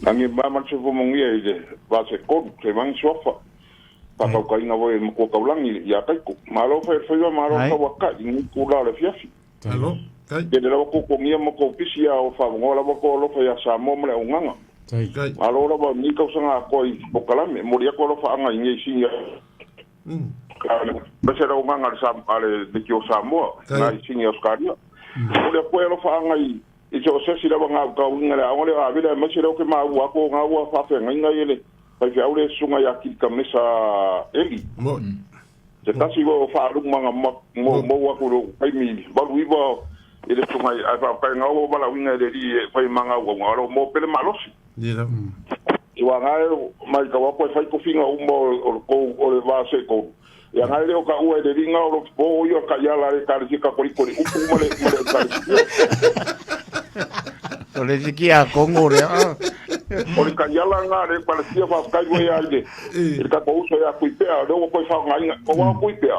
Nangi ba ma se fo mongia i le va se kolu se mangi suafa. Pa kau kainga voi ma kua kaulangi ia kaiku. Malo fa fa ia malo Ai. ka waka i ngi kula le fiafi. Alo. Tai. Ke le lawa ko kongia ma ko pisi ia o fa ngo lawa ko alofa ia Samoa ma le unganga. Tai. Kai. Malo lawa ni kau sanga ko i pokalame mo ia ko alofa anga i ngi singa. Bese la unganga le sam ale de ki o Samoa Tai. na i singa Australia. Mo ia ko alofa anga i i se o sesi lawa ngā kau inga le aonga le a vila ma se leo ke ma ua ko ngā ua whawhe ngai ngai ele pai whiau le sunga ia ki ka mesa eli. Mo. Se tasi o whaalunga ngā mo mo ua ko pai mi valu iwa i le sunga i a wha ngā ua wala winga le ri e whai manga ua ngā ro mo pele malosi. Ia la. I wa ngai mai ka wapo e whai kofinga uma o o kou o le vā se kou. Ia ngai leo ka ua e le ringa o lo po o ia ka ia la le ka le ka kori kori upu ma le ma le ka le O le siki a Kongo le. Ah. O le taiala lena a le Ekalesia faafetai ua ia i le i le tatou uso ia Tuipea, o lea ua toe faaaogaina. Aua o Tuipea,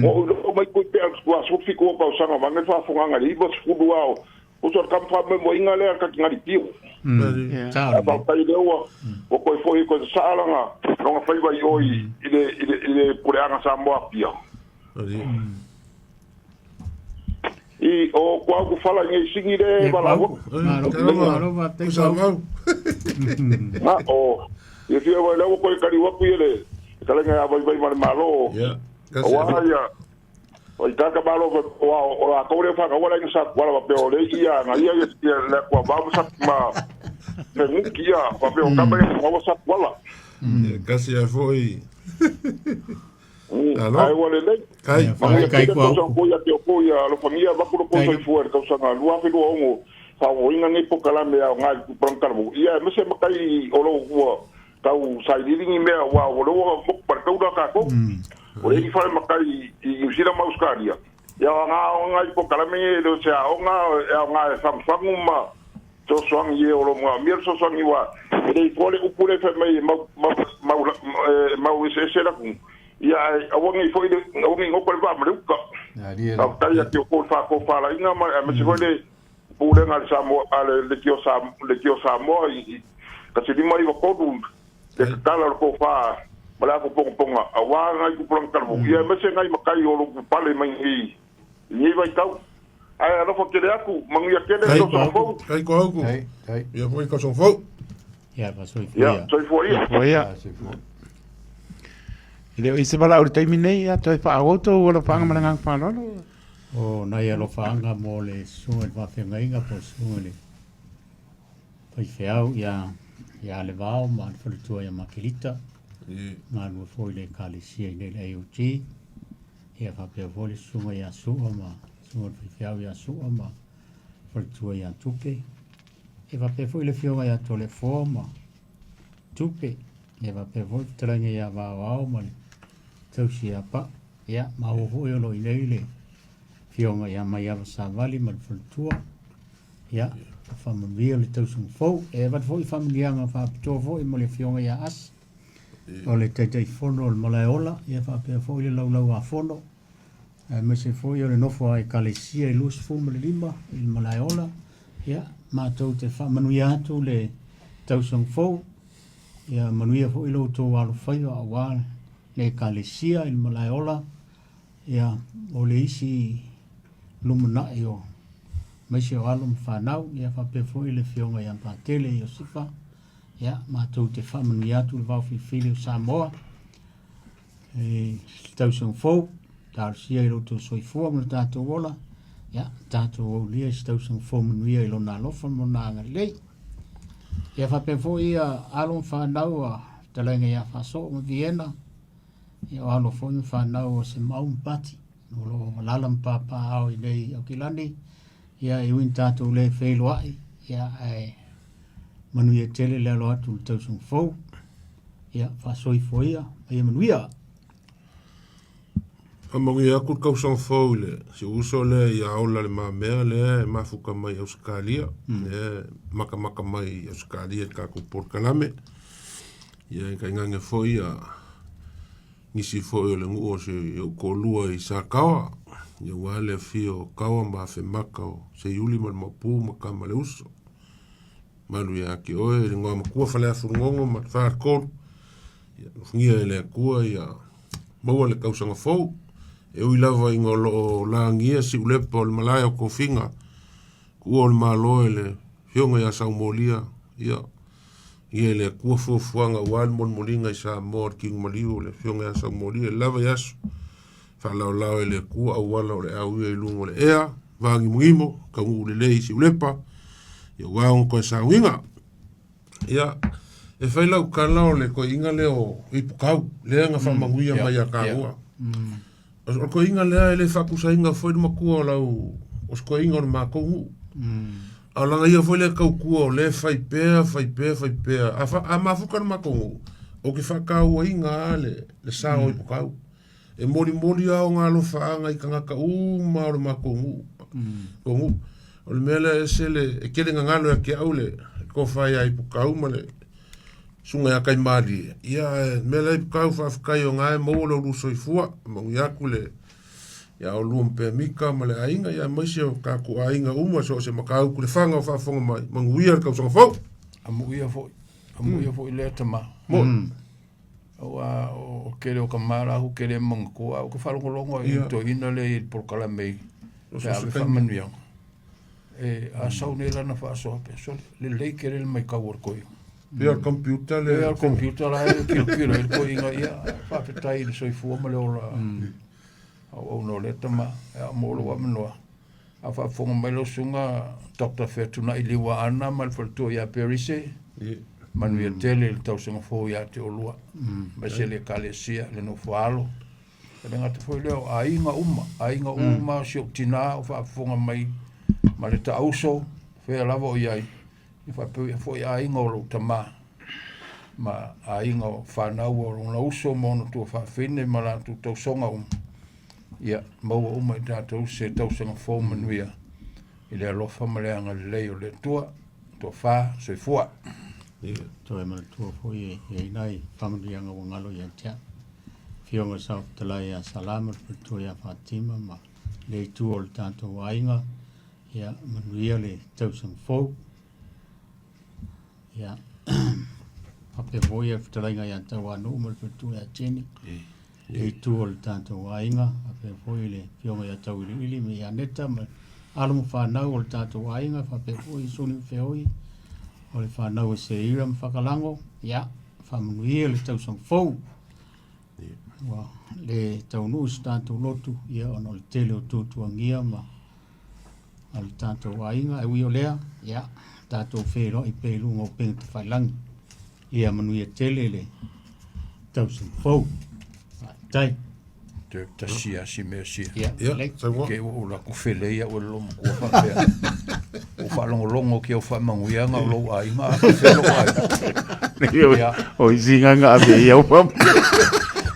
ua ou iloa mai Tuipea i le 17 o tausaga vaeane le faafofogaaga i le 90 lava o uso o le tama faamoemoeina lea a le Katinali Pio. Ae faafetai o lea ua ua toe foi e toe sasaa lana lona faiva i o i le i le i le puleaga Samoa Apia. I o kua ku fala i nei singi le valaua. Malo faafetai Samau. Na o ia fia wai lau koe kali waku ia le kalenga ya vai vai ma le malo. Ia. Aua ia o i kaka malo wa o la ko le fa ka wala sa wala pa pe o le ia nga ia ia le kwa ba sa ma pe nguki ia pa pe o kama ia wa sa wala. Ia kasi ai foi. Alo. Ai ua lelei. Kai. Ia, Manuia Kai tele kua tausaga uku. fou ia te o ia alofagia vaku lo Kai. soifua i le tausaga 2026 faaogoina nei polokalame aoga i le tupulaga talavou. Ia aemaise matai o lo ua tau sailiili ni mea aua o lea ua motu paletaula a tatou. O le isi fale matai i Niu Sila ma Ausetalia, ia o aoga i polokalame nei e le o se aoga e aoga e fagufagu ma fesoasoani i e o lo o manaomia le fesoasoani aua e le i toa le upu lea e fai mai e mau mau mau e mau eseese le atunuu. Ia ae aua nei foi le aua nei goto le vaa ma le uta. Faafetai ia te outou i le faatofalaiga ma aemaise foi le Pulega a le Samoa a le Leitio Leitio Samoa i 1993 le tatala o le tofa ma le afopogapoga aua nai tupulaga talavou ia aemaise nai matai o lo o pale mai nei i nei vaitau. Ae alofa tele atu, manuia tele le tausaga fou. Kai ko auku. Ia foi tausaga fou. Ia, faasoifua Ia, ia. soifua ia. Soifua ia. E le o i se valaau i le taimi nei, ia toe faaauau tou alofaaga ma le agaga faaaloalo. O nai alofaaga mo le susuga i le faafeagaiga po o le susuga i le faifeau ia ia Levao ma le faletua ia Makelita, galue foi i le Ekalesia i nei le AOG. Ia faapea foi le susuga ia Sua ma susuga i le faifeau ia Sua ma faletua ia Tupe. Ia faapea foi le afioga ia Toleafoa ma Tupe. Ia faapea foi le fetalaiga ia Vaoao ma le tausi ia Pau. Ia maua foi o lo o i nei le afioga ia Maiava Savali ma le faletua. Ia, faamanuia le tausaga fou. E avatu foi faamanuiaga faapitoa foi mo le afioga ia Asi, o le Taitaifono o le Malaeola, ia faapea foi le Laulau-a-Fono, aemaise foi o le nofo a Ekalesia i 25 i le Malaeola. Ia, matou te faamanuia atu le tausaga fou. Ia manuia foi lo outou alofaiva aua le Ekalesia i le Malaeola. Ia, o le isi lumanai o aemaise o alo ma fanau, ia faapea foi le afioga ia Patele Iosefa. Ia, matou te faamanuia atu le vaofilifili o Samoa i le tausaga fou, talosia i lo outou soifua ma lo tatou ola. Ia, tatou aulia i se tausaga fou manuia i lona alofa ma lona agalelei. Ia faapea foi ia alo ma fanau a fetalaiga ia Faasoo ma Viena, ia o alo foi ma fanau o Semau ma Pati, o lo o alaala ma papaaao i nei Aukilani. Ia, e ui ina tatou le feiloai, ia, ae manuia tele le alo atu i le tausaga fou. Ia, faasoifua ia, ma ia manuia. Faamanuia atu le tausaga fou i le si ou uso lea ia Ola Le Mamea lea e mafuta mai Ausetalia, lea e matamata mai i Ausetalia i le tatou polokalame. Ia e tainane foi ia nisi foi o le nuu o si ou toalua i Sataoa, ia aua le afio o Taoa ma Afemata o Seiuli ma le Maopu ma Tama le Uso. Malu ia te oe le igoa matua Faleafulugogo ma le Faletolu. Ia alofagia e le Atua ia maua le tausaga fou. E ui lava ina o lo o lagia siulepa o le malae o tofiga, tuua o le Malo e le Afioga ia Saumolia, ia ia e le Atua fuafuaga aua le molimoliga i Samoa o le tino maliu o le Afioga ia Saumolia i le lava i aso. Faalaolao e le Atua auala o le auia i luga o le ea, vāgimogimo, taunuu lelei i Siulepa, ia aua ona toe sauiga. Ia, e fai lau tala o le toeaina lea o Ipukau, lea na faamanuia mai ia tāua. O le toeaina lea e le faatusaina foi le matua o lau, o se toeaina o le matou nuu. A o lana ia foi lea tautua o lea e fai pea, fai pea, fai pea. A, fa, a mafuta le matou nuu, ou te faatauaina lava le, le sao o Ipukau. E molimoli lava ona alofaaga i tagata uma o le matou nuu. O nuu. O le mea lea e ese le, e tele gagalo ia te au le Kofa ia Ipukau ma le susuga ia Kaimalie. Ia ae mea la Ipukau faafetai o na e maua lo ulua soifua, manuia atu le ia oulua ma Pemika ma le aiga, ia aemaise o tatou aiga uma so o se mataupu le faga o faafofoga mai, manuia le tausaga fou. Amuia foi, amuia foi lea tama. Mo. Aua o tele o tama la hu tele manatua, a o te faalogologo i toeaina lea i le polokalame i pe a ave faamanuiaga. E a sau nei lana faasoa pe sole, lelei tele le maitau o le toeaina. Pei o le computer le. Pei o le computer la e tilotilo ai le toeaina, ia faafetai i le soifua ma le ola auauna o lea tama, ia mo lou avanoa. A faafofoga mai lau susuga Doctor Featunai Liuaana ma le faletua ia Perise, manuia tele i le tausaga fou ia te oulua, aemaise le Ekalesia, le nofo alo. E le gata foi lea o aiga uma, aiga uma o si ou tinā o faafofoga mai ma le taauso, fea lava o i ai, e faapea foi aiga o lou tamā ma aiga o fanau o lona uso ma ona tuafaafine ma latou tausoga uma. Ia maua uma i tatou se tausaga fou manuia i le alofa ma le agalelei o le Atua. Tofa, soifua. Toe manatua foi e i ai nai faamanuiaga ua galo ia te au. Afioga i le Saofetalai ia Salama, le faletua ia Fatima ma le itu o le tatou aiga. Ia manuia le tausaga fou. Ia faapea foi le fetalaiga ia Tauanuu ma le faletua ia Jenny. Le itu o le tatou aiga, faapea foi le afioga ia Tauiliili ma ia Neta ma alo ma fanau o le tatou aiga, faapea foi Suni ma Feoi o le fanau a Seira ma Fakalago. Ia faamanuia le tausaga fou. Ua le taunuu se tatou lotu, ia ona o le tele o tuatuagia ma a le tatou aiga. Ae ui o lea, ia tatou feiloai pea i luga o upega tafailagi. Ia manuia tele le tausaga fou. Faafetai. Toe tasi lava si mea sia. Ia, Ia, lelei. saunoa. Ke ua ou laku felei au e le lomatua faapea. Ua faalogologo ki au faamanuiaga o lou aiga, a fea lou aiga. Ia. O isi gaga ave i au pam.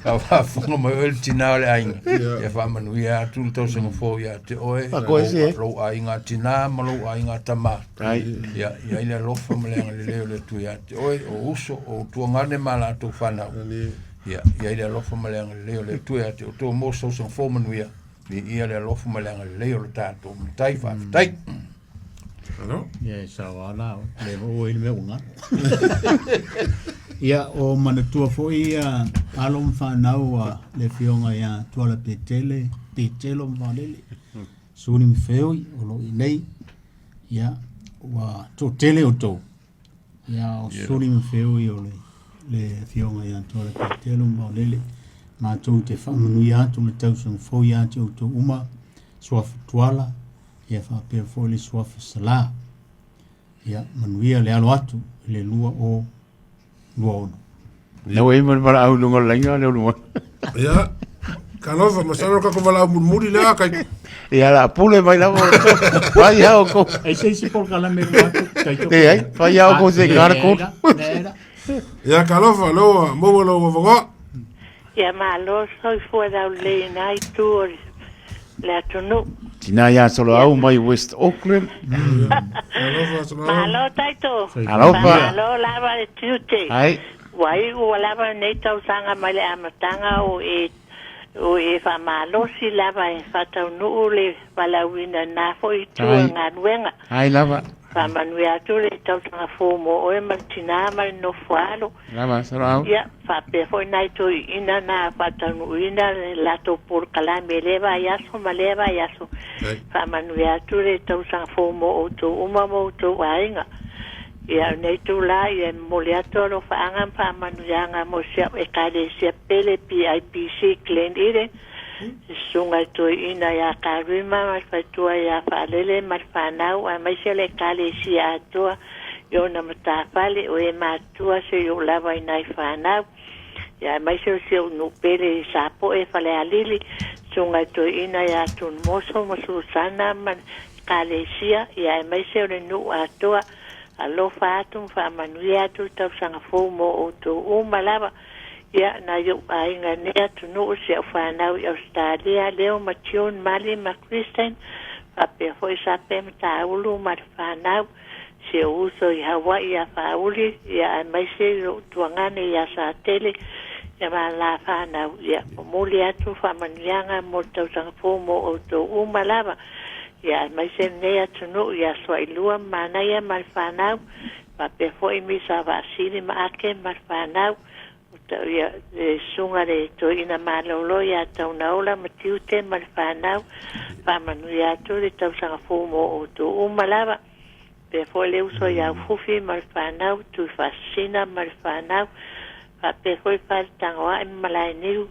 A faafofoga mai oe le tinā o le aiga, ia faamanuia atu le tausaga fou ia te oe, Fakoese, eh. lou aiga tinā ma lou aiga tamā. Ai. Ia, ia i le alofa ma le agalelei o le Atua ia te oe, o uso, o tuagane ma latou fanau. Ia, ia i le alofa ma le agalelei o le Atua ia te outou mo se tausaga fou manuia. Viia le alofa ma le agalelei o le tatou Matai, faafetai. Alo? Ia e sao lava la, le maua ai le mea ua galo. Ia, o manatua foi ia alo ma fanau a le afioga ia Tuala Petele, Petelo ma Valele, Suni ma Feoi o lo o i inei. Ia, ua toatele outou. Ia, o Suni ma Feoi o le, le afioga ia Tuala Petelo ma Valele. Matou te faamanuia atu le tausaga fou ia te outou uma, Suafa Tuala, ia faapea foi le suafa Sala. Ia, manuia le alo atu i le 2026. Na ua ima le valaau i luga o le laina le ulu Ia, talofa, masalo tatou valaau mulimuli lea, kai. Ia la pule mai lava o Fai hao ko. Ai se isi polokalame lua atu, taito. Te ai, fai hao ko se kara ko. Ia, talofa, lea ua maua lou avanoa. Ia malo soifua laulelei i na itu o le atunuu. Tina ia solo au mai West Auckland. Alofa, Solo. Malo taito. Alofa. Malo lava le tiute. Ai. Ua iu ua lava lenei tausaga mai le amataga o e o e faamalosi lava e faataunuu le valaauina i lena foi itu o Ai. le galuega. Ai lava. Faamanuia atu le tausaga fou mo oe ma le tinā ma le nofo alo. Lava solo au. Ia, faapea foi nai toeaiina na faataunuuina le latou polokalame i lea vaiaso ma lea vaiaso. Ai. Faamanuia atu le tausaga fou mo outou uma ma outou aiga. Ia, o lenei itulā, ia e momoli atu alofaaga ma faamanuiaga mo si au Ekalesia pele PIPC Glen Eden, le susuga i toeaina ia Karima ma le faletua ia Faalele ma le fanau, aemaise le Ekalesia atoa i ona matafale o e matua se i oo lava i nai fanau. Ia aemaise o si ou nuu pele i Sapoe Falealili, susuga i toeaina ia Tunumoso ma Susana ma le Ekalesia, ia aemaise o le nuu atoa. Alofa atu ma faamanuia atu le tausaga fou mo outou uma lava. Ia, nai ou aiga i lenei atunuu, si au fanau i Ausetalia, Leo ma June, Mali ma Kristen, faapea foi Sape ma Taulu ma le fanau. Si ou uso i Hawaii ia Faauli, ia aemaise i lou tuagane ia Satele, ia ma la fanau, ia momoli atu faamanuiaga mo le tausaga fou mo outou uma lava, ia aemaise lenei atunuu ia Suailua ma Manaia ma le fanau, faapea foi Misa Vaasili ma Ake ma le fanau, ia le susuga le toeaina malolo ia Taunaola ma Tiute ma le fanau, faamanuia atu le tausaga fou mo outou uma lava. Faapea foi le uso ia Ufufi ma le fanau, Tuifaasisina ma le fanau, faapea foi Faletagoai ma Malaeniu,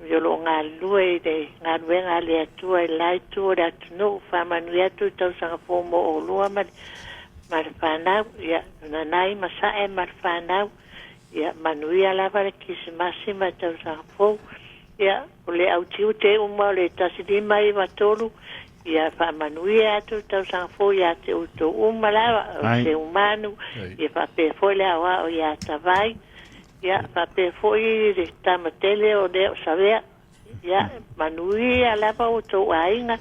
o lo o galulue i le galuega a le Atua i le la itu o le atunuu. Faamanuia atu le tausaga fou mo oulua ma le fanau, ia Nanai ma Sae ma le fanau, ia manuia lava le Kerisimasi ma le tausaga fou. Ia, o le au tiute uma o le 1593, ia faamanuia atu le tausaga fou ia te outou uma lava, o Seumanu, ia faapea foi le aoao ia Tavai, ia faapea foi le tamatele o lea o Savea. Ia manuia lava outou aiga,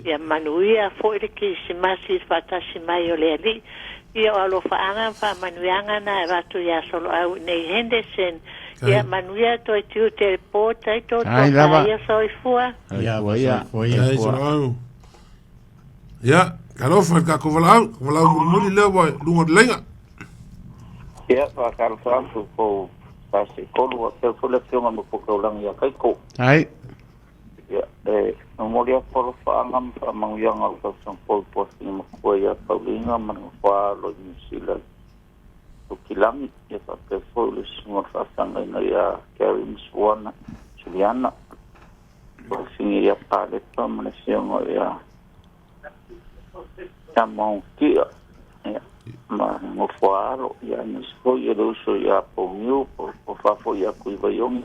ia manuia foi le Kerisimasi i le faatasi mai o le Alii. Ia o alofaaga ma faamanuiaga na e avatu ia Soloau i nei Henderson. Ia manuia toe tiute le po taito Ai lava. Ia soifua. Ia Ia. soifua ia. Ai Soloau. Ia, talofa i le tatou valaau, valaau mulimuli lea ua i luga o le laina. Ia, faatalofa atu po o faapea foi le afioga ma Pukaulagi ia Kaiko. Ai. Ia, e momoli atu alofaaga ma faamanuiaga o le tausaga fou i Puafina Matua ia Pauliga ma le Gafoa i Niu Sila Tokilagi, ia faapea foi le susuga o le faafeagaiga ia Gary ma Suana Juliana, Puafina ia Palepa ma le afioga ia Tamaokia, ia, ma le Gafoa Alo, ia aemaise foi le uso ia Pouniu, po fafo ia Kuivaiogi.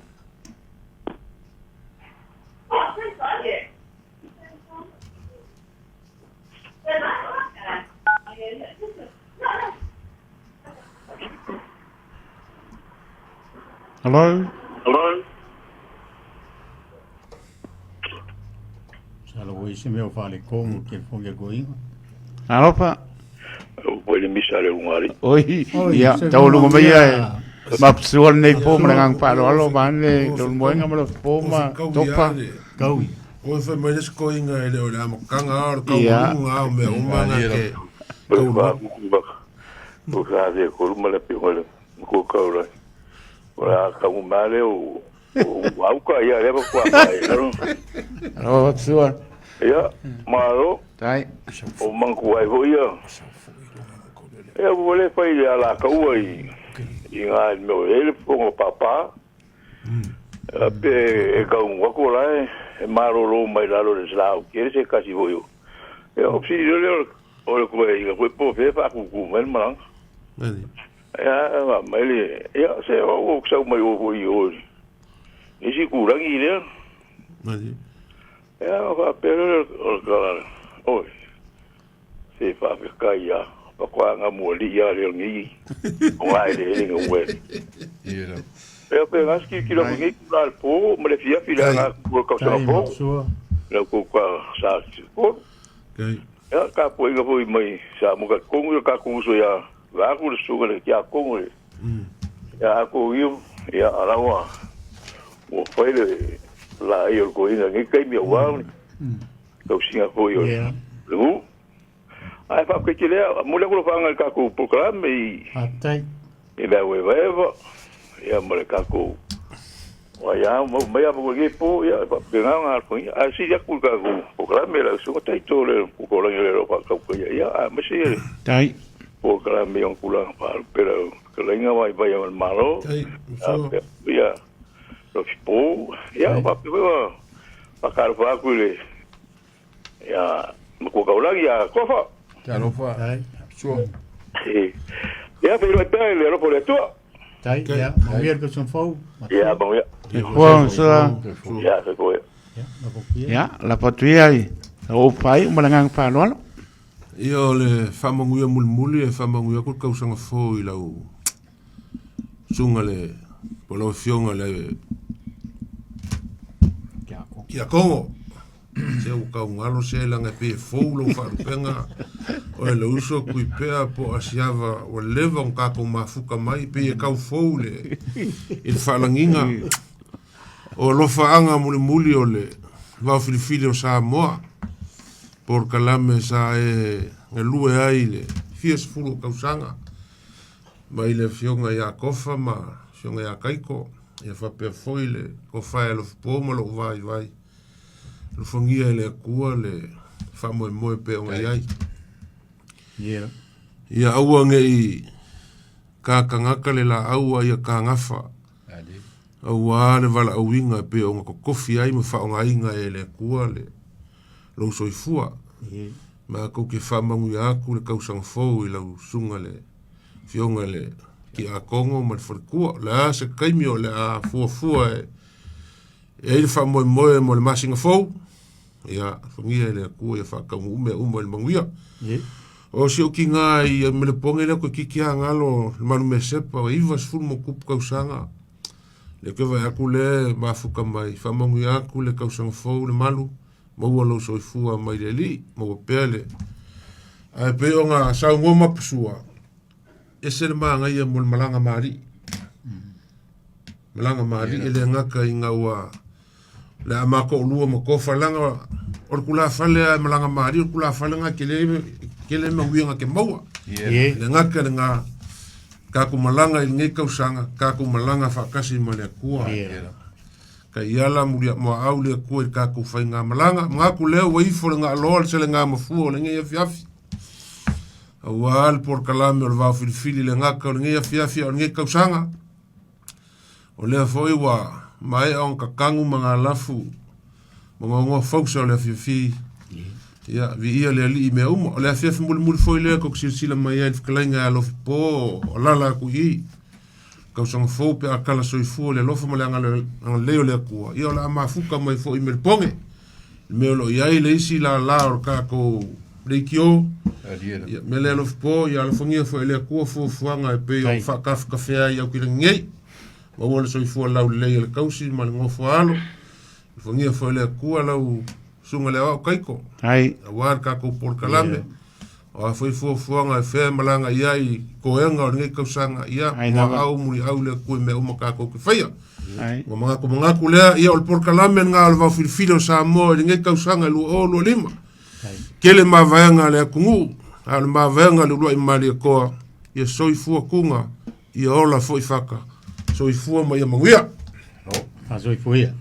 Hello. Hello. Salo oi se mea o faaletonu telefoni a toeaina. Alofa. Oi le misa le ungari. Oi, Oi, ia, se tau lunga mai ia. e mapusua lenei po ma le ngang whaaloalo ma ane lolu moenga ma le po ma topa. Kaui. Oe fai mai le isi koiga e le o le amataga a o le Ia. taualuga a o mea uma na ke O fa ku ba. O sa de ko ma le pe le ko ka ora. Ora ka u male o o au ka ia le ko a ia. Alofa mapusua. Ia, malo Tai. o manku ai ho ia. Ia ua le fai le ala ka ua i i ngā mea o ele pongo papa. A pe e ka unga ko la e marolo mai lalo le slau ke se kasi ho yo. Ia o psi le o le ko i ko po fe fa ku ku mai maranga. Nani. Ia ma mai le ia se o o sau mai o ho i o. Nisi ku rangi le. Nani. Ia o fa pe le o ka la. Oi. Se fa fe ka ia. Pa kwa nga mo li ia le ngi. O ai le le ngi. Ia. Ia pe ngas ki ki la ngi ku la po ma le fia fi la nga ku ka sa Tai po. mapusua. La ku ka sa ko. Okay. Ia ka po inga po mai sa mo ka kongu ka kongu so ia. Va ku le su le kia kongu le. Ia ko iu ia arawa. O fai le la i o ko inga ngi kai mi wa. Kau singa ko i o. Ia. Lu. Ai fa ke le mo le ko fa nga ka ko programe i Faafetai. i le we eva. Ia mo le ka ko. Wa ia mo me ia mo ke po ia fa ke nga nga ko a si ia ku ka ko programe la su ko tai to le ku ko la le ro fa ka ko ia ia a me si Tai. programe on kula pa pero ke la inga vai vai al malo. Tai, A so pe ia lo fi po ia fa pe wa fa ka fa ku le ia mo ko ka la ia ko fa. Talofa. Tai. Sua. Ia pe ro pe le ro po le tua. Tai, ia, manuia le tausaga fou. Ia bon ia. E kua msua. Ia se ko ia. Ia, lapotia. Ia, lapotuia i. O pai ma le ngang whaaloalo. Ia o le faamanuia mulimuli e faamanuia aku le tausaga fou i lau susuga le po o lau afioga le Kiakogo. Se ua taugalo se laga e pei e fou lou faalupega o e le uso Tuipea po o Asiava ua leva ona tatou mafuta mai pei e tau fou le i le faalagiga o alofaaga mulimuli o le vaofilifili o Samoa polokalame sa e galue ai le fia sefulu o tausaga mai le afioga ia Kofa ma afioga ia Kaiko ia faapea foi le tofa e Alofipo ma lou vaivai alofagia e le Atua le faamoemoe pei ona i ai. Yeah. Ia aua ne i kakagaka le laau a ia kagafa. Auā le valaauina e pei ona totofi ai ma faaaogaina e le Atua le lou soifua. Yeah. Matou te faamanuia atu le tausaga fou i lau susuga le afioga i le Tiakono ma le faletua. O le a se taimi o le a fuafua e E ai le faamoemoe mo le masina fou, ia fagia e le Atua ia faataunuu mea uma i le manuia. O si ou tiga i Melepoge lea toeitiiti lava galo le malu mesepa o 90 ma tupu tausaga. Lea toe vaai atu lea e mafuta mai, faamanuia atu le tausaga fou le malu, maua lou soifua mai le Alii, maua pea le. Ae pei ona saunoa Mapusua, ese le manaia mo le malaga ma alii. Malaga ma alii e le gata ina ua le a matoolua ma tofa leaga o le tulafale lava e malaga ma alii o le tulafale lena e tele tele manuia na te maua. Yeah. Le gata lena tatou malaga i lenei tausaga tatou malaga faatasi ma le Atua. Yeah. Taiala muaau le Atua i le tatou faigamalaga. Manatu lea ua ifo le gaaloa le selega mafua o lenei afiafi. Auā le polokalame o le vaofilifili le gata o lenei afiafi a o lenei tausaga. O lea foi ua maea ona tatanu ma galafu ma goagoa fausa o le afiafi. Ia, viia le Alii i mea uma. O le afiafi mulimuli foi lea tou te silasila mai ai i le fetalaiga ia Alofipo o alaala atu i i. Tausaga fou pe a tala soifua i le alofa ma le agalelei o le Atua, ia o le a mafuta mai foi i Melepoge. Le mea o lo o i ai le isi lala o le tatou leitio. Ia, mea lea Alofipo, ia alofagia foi e le Atua fuafuaga e pei ona faatafetafea ai i Aukilagi nei. Maua le soifua laulelei e le tausi ma le nofo a alo. Alofagia foi e le Atua lau susuga i le Aoao Kaiko. Ai. Aua le tatou polokalame. O a foi fuafuaga e fea e malaga i ai i toega o lenei tausaga, ia, Ai lava. muaau muliau le Atua i mea uma tatou te faia. Ai. Ua manatu manatu lea, ia o le polokalame lena o le vaofilifili o Samoa i lenei tausaga e 2025. Tele mavaega a le atunuu, a o le mavaega a le uluai Malietoa, ia soifua tuga, ia ola foi fata. Soifua ma ia manuia. Faasoifua ia.